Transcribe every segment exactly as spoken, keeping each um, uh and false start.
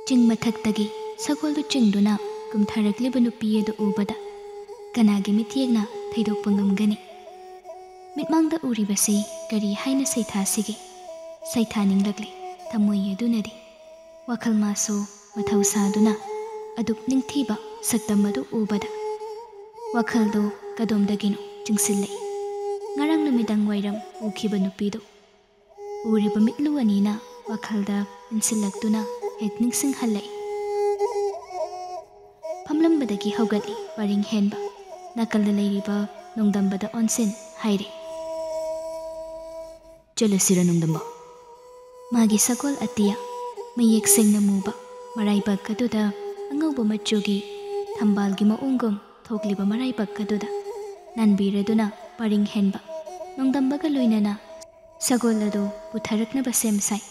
ꯆꯤꯡ ꯃꯊꯛꯇꯒꯤ ꯁꯒꯣꯜꯗꯨ ꯆꯤꯡꯗꯨꯅ ꯀꯨꯝꯊꯔꯛꯂꯤꯕ ꯅꯨꯄꯤ ꯑꯗꯨ ꯎꯕꯗ ꯀꯅꯥꯒꯤ ꯃꯤꯠꯌꯦꯡꯅ ꯊꯩꯗꯣꯛꯄ ꯉꯝꯒꯅꯤ? ꯃꯤꯠꯃꯥꯡꯗ ꯎꯔꯤꯕꯁꯤ ꯀꯔꯤ ꯍꯥꯏꯅ ꯁꯩꯊꯥꯁꯤꯒꯦ? ꯁꯩꯊꯥꯅꯤꯡꯂꯛꯂꯤ ꯊꯃꯣꯏ ꯑꯗꯨꯅꯗꯤ꯫ ꯋꯥꯈꯜ ꯃꯥꯁꯨ ꯃꯊꯧ ꯁꯥꯗꯨꯅ ꯑꯗꯨꯛ ꯅꯤꯡꯊꯤꯕ ꯁꯛꯇꯝ ꯑꯗꯨ ꯎꯕꯗ ꯋꯥꯈꯜꯗꯨ ꯀꯗꯣꯝꯗꯒꯤꯅꯣ ꯆꯤꯡꯁꯤꯜꯂꯛꯏ꯫ ꯉꯔꯥꯡ ꯅꯨꯃꯤꯗꯥꯡ ꯋꯥꯏꯔꯝ ꯎꯈꯤꯕ ꯅꯨꯄꯤꯗꯨ ꯎꯔꯤꯕ ꯃꯤꯠꯂꯨ ꯑꯅꯤꯅ ꯋꯥꯈꯜꯗ ꯏꯟꯁꯤꯜꯂꯛꯇꯨꯅ ꯍꯦꯛ ꯅꯤꯡꯁꯤꯡꯍꯜꯂꯛꯏ꯫ ꯐꯝꯂꯝꯕꯗꯒꯤ ꯍꯧꯒꯠꯂꯤ ꯄꯔꯤꯡ ꯍꯦꯟꯕ꯫ ꯅꯥꯀꯜꯗ ꯂꯩꯔꯤꯕ ꯅꯣꯡꯗꯝꯕꯗ ꯑꯣꯟꯁꯤꯟ ꯍꯥꯏꯔꯦ꯫ "ꯆꯠꯂꯁꯤꯔ ꯅꯣꯡꯗꯝꯕ?" ꯃꯥꯒꯤ ꯁꯒꯣꯜ ꯑꯇꯤꯌꯥ ꯃꯌꯦꯛ ꯁꯦꯡꯅ ꯃꯨꯕ ꯃꯔꯥꯏꯕꯛ ꯑꯗꯨꯗ ꯑꯉꯧꯕ ꯃꯆꯨꯒꯤ ꯊꯝꯕꯥꯜꯒꯤ ꯃꯑꯣꯡꯒꯨꯝ ꯊꯣꯛꯂꯤꯕ ꯃꯔꯥꯏꯕꯛ ꯑꯗꯨꯗ ꯅꯥꯟꯕꯤꯔꯗꯨꯅ ꯄꯔꯤꯡ ꯍꯦꯟꯕ ꯅꯣꯡꯗꯝꯕꯒ ꯂꯣꯏꯅꯅ ꯁꯒꯣꯜ ꯑꯗꯨ ꯄꯨꯊꯔꯛꯅꯕ ꯁꯦꯝ ꯁꯥꯏ꯫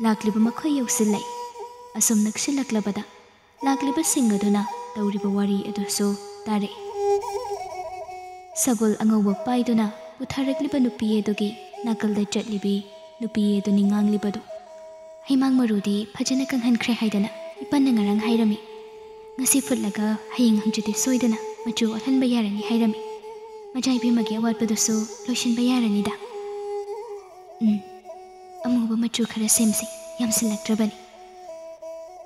ꯂꯥꯛꯂꯤꯕ ꯃꯈꯣꯏ ꯌꯧꯁꯤꯜꯂꯛꯏ꯫ ꯑꯁꯨꯝ ꯅꯛꯁꯤꯜꯂꯛꯂꯕꯗ ꯂꯥꯛꯂꯤꯕꯁꯤꯡ ꯑꯗꯨꯅ ꯇꯧꯔꯤꯕ ꯋꯥꯔꯤ ꯑꯗꯨꯁꯨ ꯇꯥꯔꯛꯏ꯫ ꯁꯒꯣꯜ ꯑꯉꯧꯕ ꯄꯥꯏꯗꯨꯅ ꯄꯨꯊꯔꯛꯂꯤꯕ ꯅꯨꯄꯤ ꯑꯗꯨꯒꯤ ꯅꯥꯀꯜꯗ ꯆꯠꯂꯤꯕꯤ ꯅꯨꯄꯤ ꯑꯗꯨꯅꯤ ꯉꯥꯡꯂꯤꯕꯗꯨ꯫ "ꯍꯩꯃꯥꯡ ꯃꯔꯨꯗꯤ ꯐꯖꯅ ꯀꯪꯍꯟꯈ꯭ꯔꯦ ꯍꯥꯏꯗꯅ ꯏꯄꯟꯅ ꯉꯔꯥꯡ ꯍꯥꯏꯔꯝꯃꯤ꯫ ꯉꯁꯤ ꯐꯨꯠꯂꯒ ꯍꯌꯦꯡ ꯍꯪꯆꯤꯠꯇꯤ ꯁꯣꯏꯗꯅ ꯃꯆꯨ ꯑꯣꯜꯍꯟꯕ ꯌꯥꯔꯅꯤ ꯍꯥꯏꯔꯝꯃꯤ꯫ ꯃꯖꯥꯏꯕꯦꯝꯃꯒꯤ ꯑꯋꯥꯠꯄꯗꯨꯁꯨ ꯂꯣꯏꯁꯤꯟꯕ ꯌꯥꯔꯅꯤꯗ꯫ ꯎꯝ, ꯑꯃꯨꯕ ꯃꯆꯨ ꯈꯔ ꯁꯦꯝꯁꯤ, ꯌꯥꯝꯁꯤꯜꯂꯛꯇ꯭ꯔꯕꯅꯤ꯫"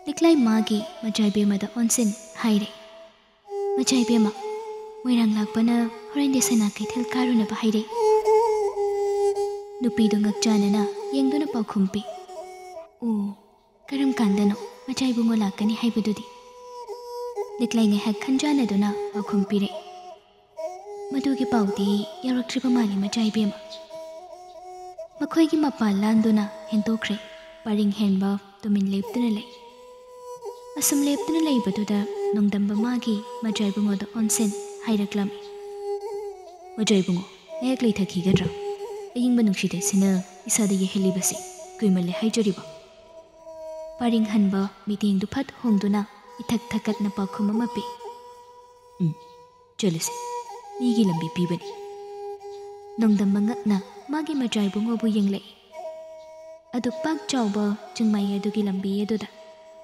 ꯂꯤꯛꯂꯥꯏ ꯃꯥꯒꯤ ꯃꯖꯥꯏꯕꯦꯝꯃꯗ ꯑꯣꯟꯁꯤꯟ ꯍꯥꯏꯔꯦ꯫ "ꯃꯖꯥꯏꯕꯦꯝꯃ, ꯃꯣꯏꯔꯥꯡ ꯂꯥꯛꯄꯅ ꯍꯣꯔꯦꯟꯗꯤ ꯁꯅꯥ ꯀꯩꯊꯦꯜ ꯀꯥꯔꯨꯅꯕ ꯍꯥꯏꯔꯦ꯫" ꯅꯨꯄꯤꯗꯨ ꯉꯛꯆꯥꯅꯅ ꯌꯦꯡꯗꯨꯅ ꯄꯥꯎꯈꯨꯝ ꯄꯤ꯫ "ꯑꯣ, ꯀꯔꯝ ꯀꯥꯟꯗꯅꯣ ꯃꯖꯥꯏꯕꯨꯡꯉꯣ ꯂꯥꯛꯀꯅꯤ ꯍꯥꯏꯕꯗꯨꯗꯤ?" ꯂꯤꯛꯂꯥꯏ ꯉꯥꯏꯍꯥꯛ ꯈꯟꯖꯥꯅꯗꯨꯅ ꯄꯥꯎꯈꯨꯝ ꯄꯤꯔꯛꯏ꯫ "ꯃꯗꯨꯒꯤ ꯄꯥꯎꯗꯤ ꯌꯧꯔꯛꯇ꯭ꯔꯤꯕ ꯃꯥꯜꯂꯤ ꯃꯖꯥꯏꯕꯦꯝꯃ꯫" ꯃꯈꯣꯏꯒꯤ ꯃꯄꯥ ꯂꯥꯟꯗꯨꯅ ꯍꯦꯟꯗꯣꯛꯈ꯭ꯔꯦ꯫ ꯄꯔꯤꯡ ꯍꯦꯟꯕ ꯇꯨꯃꯤꯟ ꯂꯦꯞꯇꯨꯅ ꯂꯩ꯫ ꯑꯁꯨꯝ ꯂꯦꯞꯇꯨꯅ ꯂꯩꯕꯗꯨꯗ ꯅꯣꯡꯗꯝꯕ ꯃꯥꯒꯤ ꯃꯖꯥꯏꯕꯨꯡꯉꯣꯗ ꯑꯣꯟꯁꯤꯟ ꯍꯥꯏꯔꯛꯂꯝꯃꯤ꯫ "ꯃꯖꯥꯏꯕꯨꯡꯉꯣ, ꯉꯥꯏꯍꯥꯛ ꯂꯩꯊꯈꯤꯒꯗ꯭ꯔꯥ? ꯑꯏꯪꯕ ꯅꯨꯡꯁꯤꯠ ꯑꯁꯤꯅ ꯏꯁꯥꯗ ꯌꯩꯍꯜꯂꯤꯕꯁꯤ ꯀꯨꯏꯃꯜꯂꯦ ꯍꯥꯏꯖꯔꯤꯕ꯫" ꯄꯔꯤꯡ ꯍꯟꯕ ꯃꯤꯠꯌꯦꯡꯗꯨ ꯐꯠ ꯍꯣꯡꯗꯨꯅ ꯏꯊꯛ ꯊꯛꯀꯠꯅ ꯄꯥꯎꯈꯨꯝ ꯑꯃ ꯄꯤ꯫ "ꯎꯝ, ꯆꯠꯂꯁꯤ꯫ ꯃꯤꯒꯤ ꯂꯝꯕꯤ ꯄꯤꯕꯅꯤ꯫" ꯅꯣꯡꯗꯝꯕ ꯉꯛꯅ ꯃꯥꯒꯤ ꯃꯖꯥꯏꯕꯨꯡꯉꯣꯕꯨ ꯌꯦꯡꯂꯛꯏ꯫ ꯑꯗꯨꯛ ꯄꯥꯛ ꯆꯥꯎꯕ ꯆꯤꯡꯃꯥꯏ ꯑꯗꯨꯒꯤ ꯂꯝꯕꯤ ꯑꯗꯨꯗ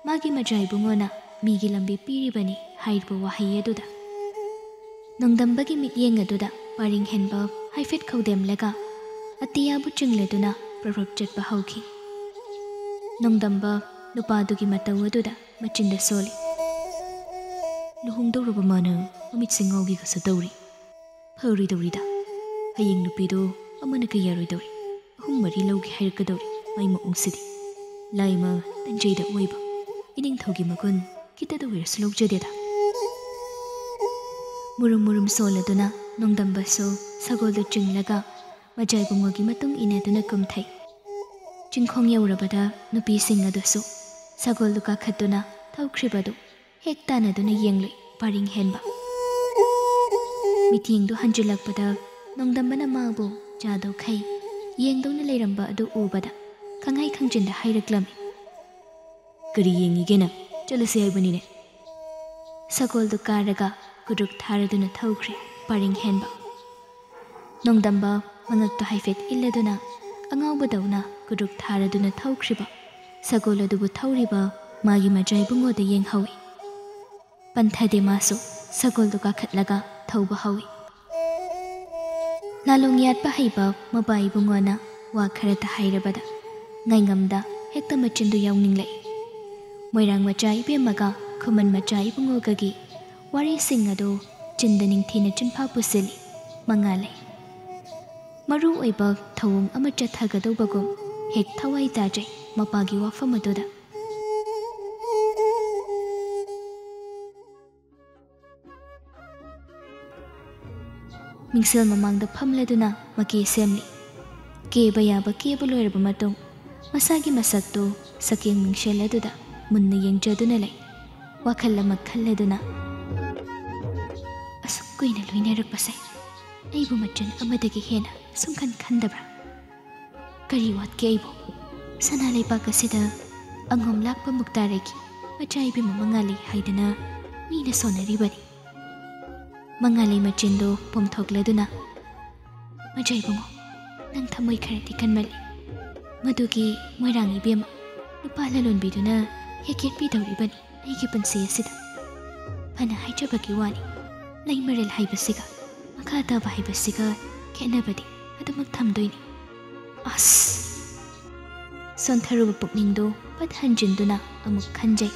ꯃꯥꯒꯤ ꯃꯆꯥ ꯏꯕꯨꯡꯉꯣꯅ ꯃꯤꯒꯤ ꯂꯝꯕꯤ ꯄꯤꯔꯤꯕꯅꯤ ꯍꯥꯏꯔꯤꯕ ꯋꯥꯍꯩ ꯑꯗꯨꯗ꯫ ꯅꯣꯡꯗꯝꯕꯒꯤ ꯃꯤꯠꯌꯦꯡ ꯑꯗꯨꯗ ꯄꯥꯔꯤꯡ ꯍꯦꯟꯕ ꯍꯥꯏꯐꯦꯠ ꯈꯧꯗꯦꯝꯂꯒ ꯑꯇꯤꯌꯥꯕꯨ ꯆꯤꯡꯂꯗꯨꯅ ꯄ꯭ꯔꯞ ꯄ꯭ꯔꯞ ꯆꯠꯄ ꯍꯧꯈꯤ꯫ ꯅꯣꯡꯗꯝꯕ ꯅꯨꯄꯥꯗꯨꯒꯤ ꯃꯇꯧ ꯑꯗꯨꯗ ꯃꯆꯤꯟꯗ ꯁꯣꯜꯂꯤ꯫ ꯂꯨꯍꯣꯡꯗꯧꯔꯕ ꯃꯥꯅ ꯃꯃꯤꯠꯁꯦ ꯉꯥꯎꯒꯦꯒꯁꯨ ꯇꯧꯔꯤ꯫ ꯐꯔꯣꯏꯗꯧꯔꯤꯗ꯫ ꯍꯌꯦꯡ ꯅꯨꯄꯤꯗꯣ ꯑꯃꯅ ꯀꯩ ꯌꯥꯔꯣꯏꯗꯧꯔꯤ꯫ ꯑꯍꯨꯝ ꯃꯔꯤ ꯂꯧꯒꯦ ꯍꯥꯏꯔꯛꯀꯗꯧꯔꯤ꯫ ꯃꯥꯏ ꯃꯑꯣꯡꯁꯤꯗꯤ꯫ ꯂꯥꯏꯃ ꯇꯟꯖꯩꯗ ꯑꯣꯏꯕ꯫ ꯏꯅꯤꯡꯊꯧꯒꯤ ꯃꯒꯨꯟ ꯈꯤꯇꯗ ꯑꯣꯏꯔꯁꯨ ꯂꯧꯖꯗꯦꯗ꯫ ꯃꯨꯔꯨꯝ ꯃꯨꯔꯨꯝ ꯁꯣꯜꯂꯗꯨꯅ ꯅꯣꯡꯗꯝꯕꯁꯨ ꯁꯒꯣꯜꯗꯨ ꯆꯤꯡꯂꯒ ꯃꯖꯥꯏꯕꯨꯡꯉꯣꯒꯤ ꯃꯇꯨꯡ ꯏꯟꯅꯗꯨꯅ ꯀꯨꯝꯊꯩ꯫ ꯆꯤꯡꯈꯣꯡ ꯌꯧꯔꯕꯗ ꯅꯨꯄꯤꯁꯤꯡ ꯑꯗꯨꯁꯨ ꯁꯒꯣꯜꯗꯨ ꯀꯥꯈꯠꯇꯨꯅ ꯊꯧꯈ꯭ꯔꯤꯕꯗꯨ ꯍꯦꯛ ꯇꯥꯟꯅꯗꯨꯅ ꯌꯦꯡꯂꯨꯏ ꯄꯥꯔꯤꯡ ꯍꯦꯟꯕ꯫ ꯃꯤꯠꯌꯦꯡꯗꯨ ꯍꯟꯖꯤꯜꯂꯛꯄꯗ ꯅꯣꯡꯗꯝꯕꯅ ꯃꯥꯕꯨ ꯆꯥꯗꯣ ꯈꯩ ꯌꯦꯡꯗꯧꯅ ꯂꯩꯔꯝꯕ ꯑꯗꯨ ꯎꯕꯗ ꯈꯪꯍꯩ ꯈꯪꯖꯤꯟꯗ ꯍꯥꯏꯔꯛꯂꯝꯃꯤ꯫ "ꯀꯔꯤ ꯌꯦꯡꯉꯤꯒꯦ ꯅꯪ? ꯆꯠꯂꯁꯤ ꯍꯥꯏꯕꯅꯤꯅꯦ꯫" ꯁꯒꯣꯜꯗꯨ ꯀꯥꯔꯒ ꯀꯨꯗ꯭ꯔꯨꯛ ꯊꯥꯔꯗꯨꯅ ꯊꯧꯈ꯭ꯔꯦ ꯄꯥꯔꯤꯡ ꯍꯦꯟꯕ꯫ ꯅꯣꯡꯗꯝꯕ ꯃꯉꯛꯇꯨ ꯍꯥꯏꯐꯦꯠ ꯏꯜꯂꯗꯨꯅ ꯑꯉꯥꯎꯕꯗꯧꯅ ꯀꯨꯗ꯭ꯔꯨꯛ ꯊꯥꯔꯗꯨꯅ ꯊꯧꯈ꯭ꯔꯤꯕ ꯁꯒꯣꯜ ꯑꯗꯨꯕꯨ ꯊꯧꯔꯤꯕ ꯃꯥꯒꯤ ꯃꯆꯥ ꯏꯕꯨꯡꯉꯣꯗ ꯌꯦꯡꯍꯧꯏ꯫ ꯄꯟꯊꯗꯦ ꯃꯥꯁꯨ ꯁꯒꯣꯜꯗꯨ ꯀꯥꯈꯠꯂꯒ ꯊꯧꯕ ꯍꯧꯏ꯫ ꯂꯥꯂꯣꯡ ꯌꯥꯠꯄ ꯍꯩꯕ ꯃꯄꯥ ꯏꯕꯨꯡꯉꯣꯅ ꯋꯥ ꯈꯔꯇ ꯍꯥꯏꯔꯕꯗ ꯉꯥꯏꯉꯝꯗ ꯍꯦꯛꯇ ꯃꯆꯤꯟꯗꯨ ꯌꯥꯎꯅꯤꯡꯂꯛꯏ꯫ ꯃꯣꯏꯔꯥꯡ ꯃꯆꯥ ꯏꯕꯦꯝꯃꯒ ꯈꯨꯃꯟ ꯃꯆꯥ ꯏꯕꯨꯡꯉꯣꯒꯒꯤ ꯋꯥꯔꯤꯁꯤꯡ ꯑꯗꯨ ꯆꯤꯟꯗ ꯅꯤꯡꯊꯤꯅ ꯆꯤꯟꯐꯥ ꯄꯨꯁꯤꯜꯂꯤ ꯃꯉꯥꯜꯂꯩ꯫ ꯃꯔꯨ ꯑꯣꯏꯕ ꯊꯧꯑꯣꯡ ꯑꯃ ꯆꯠꯊꯒꯗꯧꯕꯒꯨꯝ ꯍꯦꯛ ꯊꯋꯥꯏ ꯇꯥꯖꯩ ꯃꯄꯥꯒꯤ ꯋꯥꯐꯝ ꯑꯗꯨꯗ꯫ ꯃꯤꯡꯁꯦꯜ ꯃꯃꯥꯡꯗ ꯐꯝꯂꯗꯨꯅ ꯃꯀꯦ ꯁꯦꯝꯂꯤ꯫ ꯀꯦꯕ ꯌꯥꯕ ꯀꯦꯕ ꯂꯣꯏꯔꯕ ꯃꯇꯨꯡ ꯃꯁꯥꯒꯤ ꯃꯁꯛꯇꯨ ꯁꯛꯌꯦꯡ ꯃꯤꯡꯁꯦꯜ ꯑꯗꯨꯗ ꯃꯨꯟꯅ ꯌꯦꯡꯖꯗꯨꯅ ꯂꯩ꯫ ꯋꯥꯈꯜ ꯑꯃ ꯈꯜꯂꯗꯨꯅ, "ꯑꯁꯨꯛ ꯀꯨꯏꯅ ꯂꯣꯏꯅꯔꯛꯄꯁꯦ ꯑꯩꯕꯨ ꯃꯆꯟ ꯑꯃꯗꯒꯤ ꯍꯦꯟꯅ ꯁꯨꯡꯈꯟ ꯈꯟꯗꯕ꯭ꯔꯥ? ꯀꯔꯤ ꯋꯥꯠꯀꯦ ꯑꯩꯕꯨ? ꯁꯅꯥ ꯂꯩꯕꯥꯛ ꯑꯁꯤꯗ ꯑꯉꯣꯝ ꯂꯥꯛꯄ ꯃꯨꯛꯇꯥꯔꯒꯤ ꯃꯆꯥ ꯏꯕꯦꯝꯃ ꯃꯉꯥꯜꯂꯩ ꯍꯥꯏꯗꯅ ꯃꯤꯅ ꯁꯣꯟꯅꯔꯤꯕꯅꯤ꯫" ꯃꯉꯥꯜꯂꯩ ꯃꯆꯤꯟꯗꯨ ꯄꯣꯝꯊꯣꯛꯂꯗꯨꯅ, "ꯃꯆꯥ ꯏꯕꯨꯡꯉꯣ, ꯅꯪ ꯊꯃꯣꯏ ꯈꯔꯗꯤ ꯀꯟꯃꯜꯂꯤ꯫ ꯃꯗꯨꯒꯤ ꯃꯣꯏꯔꯥꯡ ꯏꯕꯦꯝꯃ ꯅꯨꯄꯥ ꯂꯂꯣꯟꯕꯤꯗꯨꯅ ꯍꯦꯛ ꯌꯦꯠꯄꯤꯗꯧꯔꯤꯕꯅꯤ ꯑꯩꯒꯤ ꯄꯨꯟꯁꯤ ꯑꯁꯤꯗ꯫ ꯐꯅ ꯍꯥꯏꯖꯕꯒꯤ ꯋꯥꯅꯤ, ꯂꯩꯃꯔꯦꯜ ꯍꯥꯏꯕꯁꯤꯒ ꯃꯈꯥ ꯇꯥꯕ ꯍꯥꯏꯕꯁꯤꯒ ꯈꯦꯠꯅꯕꯗꯤ ꯑꯗꯨꯃꯛ ꯊꯝꯗꯣꯏꯅꯤ꯫ ꯑꯁ! ꯁꯣꯟꯊꯔꯨꯕ ꯄꯨꯛꯅꯤꯡꯗꯨ ꯄꯠ ꯍꯟꯖꯤꯟꯗꯨꯅ ꯑꯃꯨꯛ ꯈꯟꯖꯩ꯫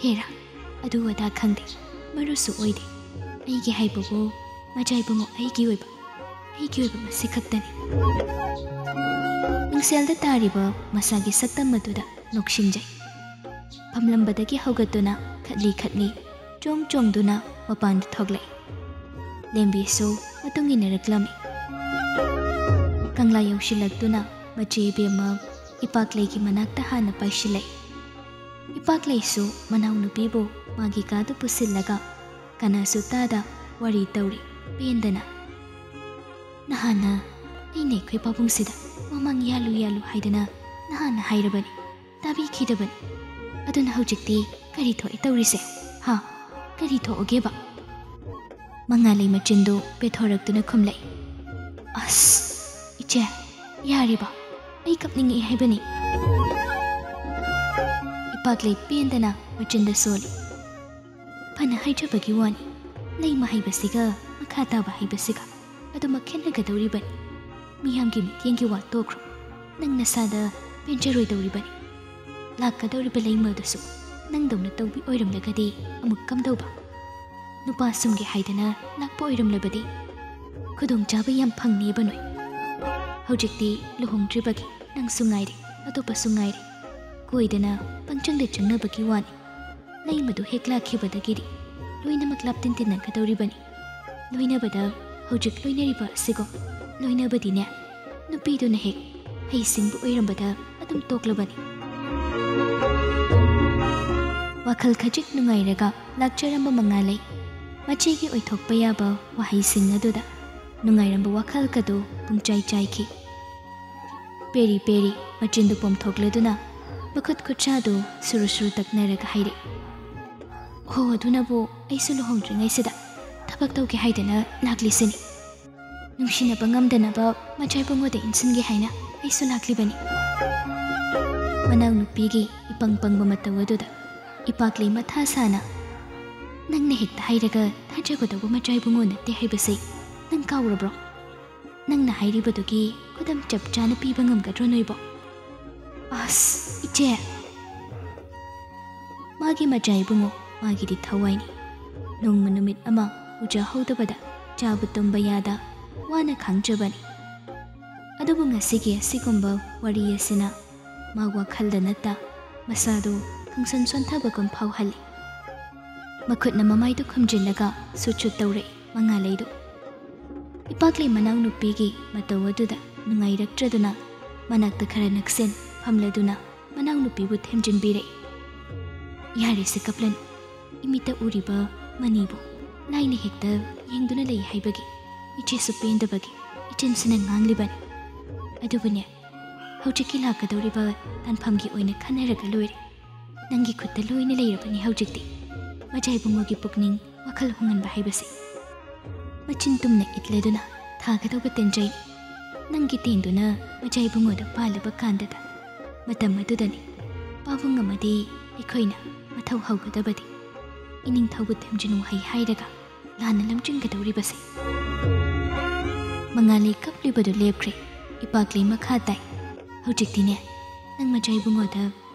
ꯍꯦꯔꯥ, ꯑꯗꯨ ꯑꯗꯥ ꯈꯪꯗꯦ, ꯃꯔꯨꯁꯨ ꯑꯣꯏꯗꯦ꯫ ꯑꯩꯒꯤ ꯍꯥꯏꯕꯕꯨ ꯃꯖꯥꯏꯕꯨꯡꯉꯣ ꯑꯩꯒꯤ ꯑꯣꯏꯕ, ꯑꯩꯒꯤ ꯑꯣꯏꯕ ꯃꯁꯤ ꯈꯛꯇꯅꯤ꯫ ꯃꯤꯡꯁꯦꯜꯗ ꯇꯥꯔꯤꯕ ꯃꯁꯥꯒꯤ ꯁꯛꯇꯝ ꯑꯗꯨꯗ ꯅꯣꯛꯁꯤꯟꯖꯩ꯫ ꯐꯝꯂꯝꯕꯗꯒꯤ ꯍꯧꯒꯠꯇꯨꯅ ꯈꯠꯂꯤ ꯈꯠꯂꯤ ꯆꯣꯡ ꯆꯣꯡꯗꯨꯅ ꯃꯄꯥꯟꯗ ꯊꯣꯛꯂꯛꯏ꯫ ꯂꯦꯝꯕꯤꯁꯨ ꯃꯇꯨꯡ ꯏꯟꯅꯔꯛꯂꯝꯃꯤ꯫ ꯀꯪꯂꯥ ꯌꯧꯁꯤꯜꯂꯛꯇꯨꯅ ꯃꯆꯦ ꯏꯕꯦꯝꯃ ꯏꯄꯥꯛꯂꯩꯒꯤ ꯃꯅꯥꯛꯇ ꯍꯥꯟꯅ ꯄꯥꯏꯁꯤꯜꯂꯛꯏ꯫ ꯏꯄꯥꯛꯂꯩꯁꯨ ꯃꯅꯥꯎꯅꯨꯄꯤꯕꯨ ꯃꯥꯒꯤ ꯀꯥꯗ ꯄꯨꯁꯤꯜꯂꯒ ꯀꯅꯥꯁꯨ ꯇꯥꯗ ꯋꯥꯔꯤ ꯇꯧꯔꯤ ꯄꯦꯟꯗꯅ꯫ "ꯅꯍꯥꯟꯅ ꯑꯩꯅ ꯑꯩꯈꯣꯏ ꯄꯥꯕꯨꯡꯁꯤꯗ ꯃꯃꯥꯡ ꯌꯥꯜꯂꯨ ꯌꯥꯜꯂꯨ ꯍꯥꯏꯗꯅ ꯅꯍꯥꯟꯅ ꯍꯥꯏꯔꯕꯅꯤ, ꯇꯥꯕꯤꯈꯤꯗꯕꯅꯤ꯫ ꯑꯗꯨꯅ ꯍꯧꯖꯤꯛꯇꯤ ꯀꯔꯤ ꯊꯣꯛꯑꯦ ꯇꯧꯔꯤꯁꯦ? ꯍꯥ? ꯀꯔꯤ ꯊꯣꯛꯑꯒꯦꯕ?" ꯃꯉꯥꯂꯩ ꯃꯆꯤꯟꯗꯨ ꯄꯦꯊꯣꯔꯛꯇꯨꯅ ꯈꯨꯝꯂꯛꯏ꯫ "ꯑꯁ, ꯏꯆꯦ, ꯌꯥꯔꯤꯕ? ꯑꯩ ꯀꯞꯅꯤꯡꯉꯛꯑꯦ ꯍꯥꯏꯕꯅꯤ꯫" ꯏꯄꯥꯛꯂꯩ ꯄꯦꯟꯗꯅ ꯃꯆꯤꯟꯗ ꯁꯣꯜꯂꯤ꯫ "ꯐꯅ ꯍꯥꯏꯖꯕꯒꯤ ꯋꯥꯅꯤ, ꯂꯩꯃ ꯍꯩꯕꯁꯤꯒ ꯃꯈꯥ ꯇꯥꯕ ꯍꯩꯕꯁꯤꯒ ꯑꯗꯨꯃꯛ ꯈꯦꯠꯅꯒꯗꯧꯔꯤꯕꯅꯤ꯫ ꯃꯤꯌꯥꯝꯒꯤ ꯃꯤꯠꯌꯦꯡꯒꯤ ꯋꯥ ꯇꯣꯛꯈ꯭ꯔꯣ, ꯅꯪ ꯅꯁꯥꯗ ꯄꯦꯟꯖꯔꯣꯏꯗꯧꯔꯤꯕꯅꯤ꯫ ꯂꯥꯛꯀꯗꯧꯔꯤꯕ ꯂꯩꯃ ꯑꯗꯨꯁꯨ ꯅꯪꯗꯧꯅ ꯇꯧꯕꯤ ꯑꯣꯏꯔꯝꯂꯒꯗꯤ ꯑꯃꯨꯛ ꯀꯝꯗꯧꯕ? ꯅꯨꯄꯥ ꯁꯨꯝꯒꯦ ꯍꯥꯏꯗꯅ ꯂꯥꯛꯄ ꯑꯣꯏꯔꯝꯂꯕꯗꯤ ꯈꯨꯗꯣꯡꯆꯥꯕ ꯌꯥꯝ ꯐꯪꯅꯦꯕ ꯅꯣꯏ꯫ ꯍꯧꯖꯤꯛꯇꯤ ꯂꯨꯍꯣꯡꯗ꯭ꯔꯤꯕꯒꯤ ꯅꯪꯁꯨ ꯉꯥꯏꯔꯦ, ꯑꯇꯣꯞꯄꯁꯨ ꯉꯥꯏꯔꯦ, ꯀꯣꯏꯗꯅ ꯄꯪꯆꯪꯗ ꯆꯪꯅꯕꯒꯤ ꯋꯥꯅꯤ꯫ ꯂꯩꯃꯗꯨ ꯍꯦꯛ ꯂꯥꯛꯈꯤꯕꯗꯒꯤꯗꯤ ꯂꯣꯏꯅꯃꯛ ꯂꯥꯞꯇꯤꯟ ꯇꯤꯟꯅꯒꯗꯧꯔꯤꯕꯅꯤ꯫ ꯂꯣꯏꯅꯕꯗ ꯍꯧꯖꯤꯛ ꯂꯣꯏꯅꯔꯤꯕ ꯑꯁꯤꯒꯨꯝ ꯂꯣꯏꯅꯕꯗꯤꯅꯦ, ꯅꯨꯄꯤꯗꯨꯅ ꯍꯦꯛ ꯍꯩꯁꯤꯡꯕ ꯑꯣꯏꯔꯝꯕꯗ ꯑꯗꯨꯝ ꯇꯣꯛꯂꯕꯅꯤ꯫" ꯋꯥꯈꯜ ꯈꯖꯤꯛ ꯅꯨꯡꯉꯥꯏꯔꯒ ꯂꯥꯛꯆꯔꯝꯕ ꯃꯉꯥꯂꯩ ꯃꯆꯦꯒꯤ ꯑꯣꯏꯊꯣꯛꯄ ꯌꯥꯕ ꯋꯥꯍꯩꯁꯤꯡ ꯑꯗꯨꯗ ꯅꯨꯡꯉꯥꯏꯔꯝꯕ ꯋꯥꯈꯜꯒꯗꯨ ꯄꯨꯡꯆꯥꯏ ꯆꯥꯏꯈꯤ꯫ ꯄꯦꯔꯤ ꯄꯦꯔꯤ ꯃꯆꯤꯟꯗꯨ ꯄꯣꯝꯊꯣꯛꯂꯗꯨꯅ ꯃꯈꯨꯠ ꯈꯨꯠꯁꯥꯗꯨ ꯁꯨꯔꯨ ꯁꯨꯔꯨ ꯇꯛꯅꯔꯒ ꯍꯥꯏꯔꯛꯏ꯫ "ꯍꯣ, ꯑꯗꯨꯅꯕꯨ ꯑꯩꯁꯨ ꯂꯨꯍꯣꯡꯗ꯭ꯔꯤꯉꯩꯁꯤꯗ ꯊꯕꯛ ꯇꯧꯒꯦ ꯍꯥꯏꯗꯅ ꯂꯥꯛꯂꯤꯁꯤꯅꯤ꯫ ꯅꯨꯡꯁꯤꯅꯕ ꯉꯝꯗꯅꯕ ꯃꯆꯥꯏꯕꯨꯡꯉꯣꯗ ꯏꯟꯁꯤꯟꯒꯦ ꯍꯥꯏꯅ ꯑꯩꯁꯨ ꯂꯥꯛꯂꯤꯕꯅꯤ꯫" ꯃꯅꯥꯎꯅꯨꯄꯤꯒꯤ ꯏꯄꯪ ꯄꯪꯕ ꯃꯇꯧ ꯑꯗꯨꯗ ꯏꯄꯥꯛꯂꯩ ꯃꯊꯥ ꯁꯥꯅ, "ꯅꯪꯅ ꯍꯦꯛꯇ ꯍꯥꯏꯔꯒ ꯊꯥꯖꯒꯗꯧꯕ ꯃꯆꯥ ꯏꯕꯨꯡꯉꯣ ꯅꯠꯇꯦ ꯍꯥꯏꯕꯁꯦ ꯅꯪ ꯀꯥꯎꯔꯕ꯭ꯔꯣ? ꯅꯪꯅ ꯍꯥꯏꯔꯤꯕꯗꯨꯒꯤ ꯈꯨꯗꯝ ꯆꯞ ꯆꯥꯅ ꯄꯤꯕ ꯉꯝꯒꯗ꯭ꯔꯣ ꯅꯣꯏꯕꯣ?" "ꯑꯁ, ꯏꯆꯦ!" ꯃꯥꯒꯤ ꯃꯆꯥ ꯏꯕꯨꯡꯉꯣ ꯃꯥꯒꯤꯗꯤ ꯊꯋꯥꯏꯅꯤ꯫ ꯅꯣꯡꯃ ꯅꯨꯃꯤꯠ ꯑꯃ ꯎꯖꯥ ꯍꯧꯗꯕꯗ ꯆꯥꯕ ꯇꯨꯝꯕ ꯌꯥꯗ ꯋꯥꯅ ꯈꯥꯡꯖꯕꯅꯤ꯫ ꯑꯗꯨꯕꯨ ꯉꯁꯤꯒꯤ ꯑꯁꯤꯒꯨꯝꯕ ꯋꯥꯔꯤ ꯑꯁꯤꯅ ꯃꯥ ꯋꯥꯈꯜꯗ ꯅꯠꯇ ꯃꯁꯥꯗꯨ ꯈꯪꯁꯣꯟ ꯁꯣꯟꯊꯕꯒꯨꯝ ꯐꯥꯎꯍꯜꯂꯤ꯫ ꯃꯈꯨꯠꯅ ꯃꯃꯥꯏꯗꯨ ꯈꯨꯝꯖꯤꯜꯂꯒ ꯁꯨꯠ ꯁꯨꯠ ꯇꯧꯔꯛꯏ ꯃꯉꯥꯂꯩꯗꯨ꯫ ꯏꯄꯥꯛꯂꯩ ꯃꯅꯥꯎꯅꯨꯄꯤꯒꯤ ꯃꯇꯧ ꯑꯗꯨꯗ ꯅꯨꯡꯉꯥꯏꯔꯛꯇ꯭ꯔꯗꯨꯅ ꯃꯅꯥꯛꯇ ꯈꯔ ꯅꯛꯁꯤꯟ ꯐꯝꯂꯗꯨꯅ ꯃꯅꯥꯎꯅꯨꯄꯤꯕꯨ ꯊꯦꯝꯖꯤꯟꯕꯤꯔꯛꯏ꯫ "ꯌꯥꯔꯦꯁꯦ ꯀꯞꯂꯅꯨ, ꯏꯃꯤꯠꯇ ꯎꯔꯤꯕ ꯃꯅꯤꯕꯨ ꯂꯥꯏꯅ ꯍꯦꯛꯇ ꯌꯦꯡꯗꯨꯅ ꯂꯩ ꯍꯥꯏꯕꯒꯤ ꯏꯆꯦꯁꯨ ꯄꯦꯟꯗꯕꯒꯤ ꯏꯆꯤꯟꯁꯤꯅ ꯉꯥꯡꯂꯤꯕꯅꯤ꯫ ꯑꯗꯨꯕꯨꯅꯦ, ꯍꯧꯖꯤꯛꯀꯤ ꯂꯥꯛꯀꯗꯧꯔꯤꯕ ꯇꯥꯟꯐꯝꯒꯤ ꯑꯣꯏꯅ ꯈꯟꯅꯔꯒ ꯂꯣꯏꯔꯦ꯫ ꯅꯪꯒꯤ ꯈꯨꯠꯇ ꯂꯣꯏꯅ ꯂꯩꯔꯕꯅꯤ ꯍꯧꯖꯤꯛꯇꯤ꯫ ꯃꯆꯥ ꯏꯕꯨꯡꯉꯣꯒꯤ ꯄꯨꯛꯅꯤꯡ ꯋꯥꯈꯜ ꯍꯣꯡꯍꯟꯕ ꯍꯥꯏꯕꯁꯦ꯫" ꯃꯆꯤꯟ ꯇꯨꯝꯅ ꯏꯠꯂꯗꯨꯅ ꯊꯥꯒꯗꯧꯕ ꯇꯦꯟꯖꯩ꯫ ꯅꯪꯒꯤ ꯇꯦꯟꯗꯨꯅ ꯃꯆꯥ ꯏꯕꯨꯡꯉꯣꯗ ꯄꯥꯜꯂꯕ ꯀꯥꯟꯗꯗ, ꯃꯇꯝ ꯑꯗꯨꯗꯅꯤ ꯄꯥꯕꯨꯡ ꯑꯃꯗꯤ ꯑꯩꯈꯣꯏꯅ ꯃꯊꯧ ꯍꯧꯒꯗꯕꯗꯤ꯫ ꯏꯅꯤꯡꯊꯧꯕꯨ ꯊꯦꯝꯖꯤꯟ ꯋꯥꯍꯩ ꯍꯥꯏꯔꯒ ꯂꯥꯟꯅ ꯂꯝꯖꯤꯡꯒꯗꯧꯔꯤꯕꯁꯦ꯫ ꯃꯉꯥꯂꯩ ꯀꯞꯂꯤꯕꯗꯨ ꯂꯦꯞꯈ꯭ꯔꯦ꯫ ꯏꯄꯥꯛꯂꯩ ꯃꯈꯥ ꯇꯥꯏ꯫ "ꯍꯧꯖꯤꯛꯇꯤꯅꯦ, ꯅꯪ ꯃꯆꯥ ꯏꯕꯨꯡꯉꯣꯗ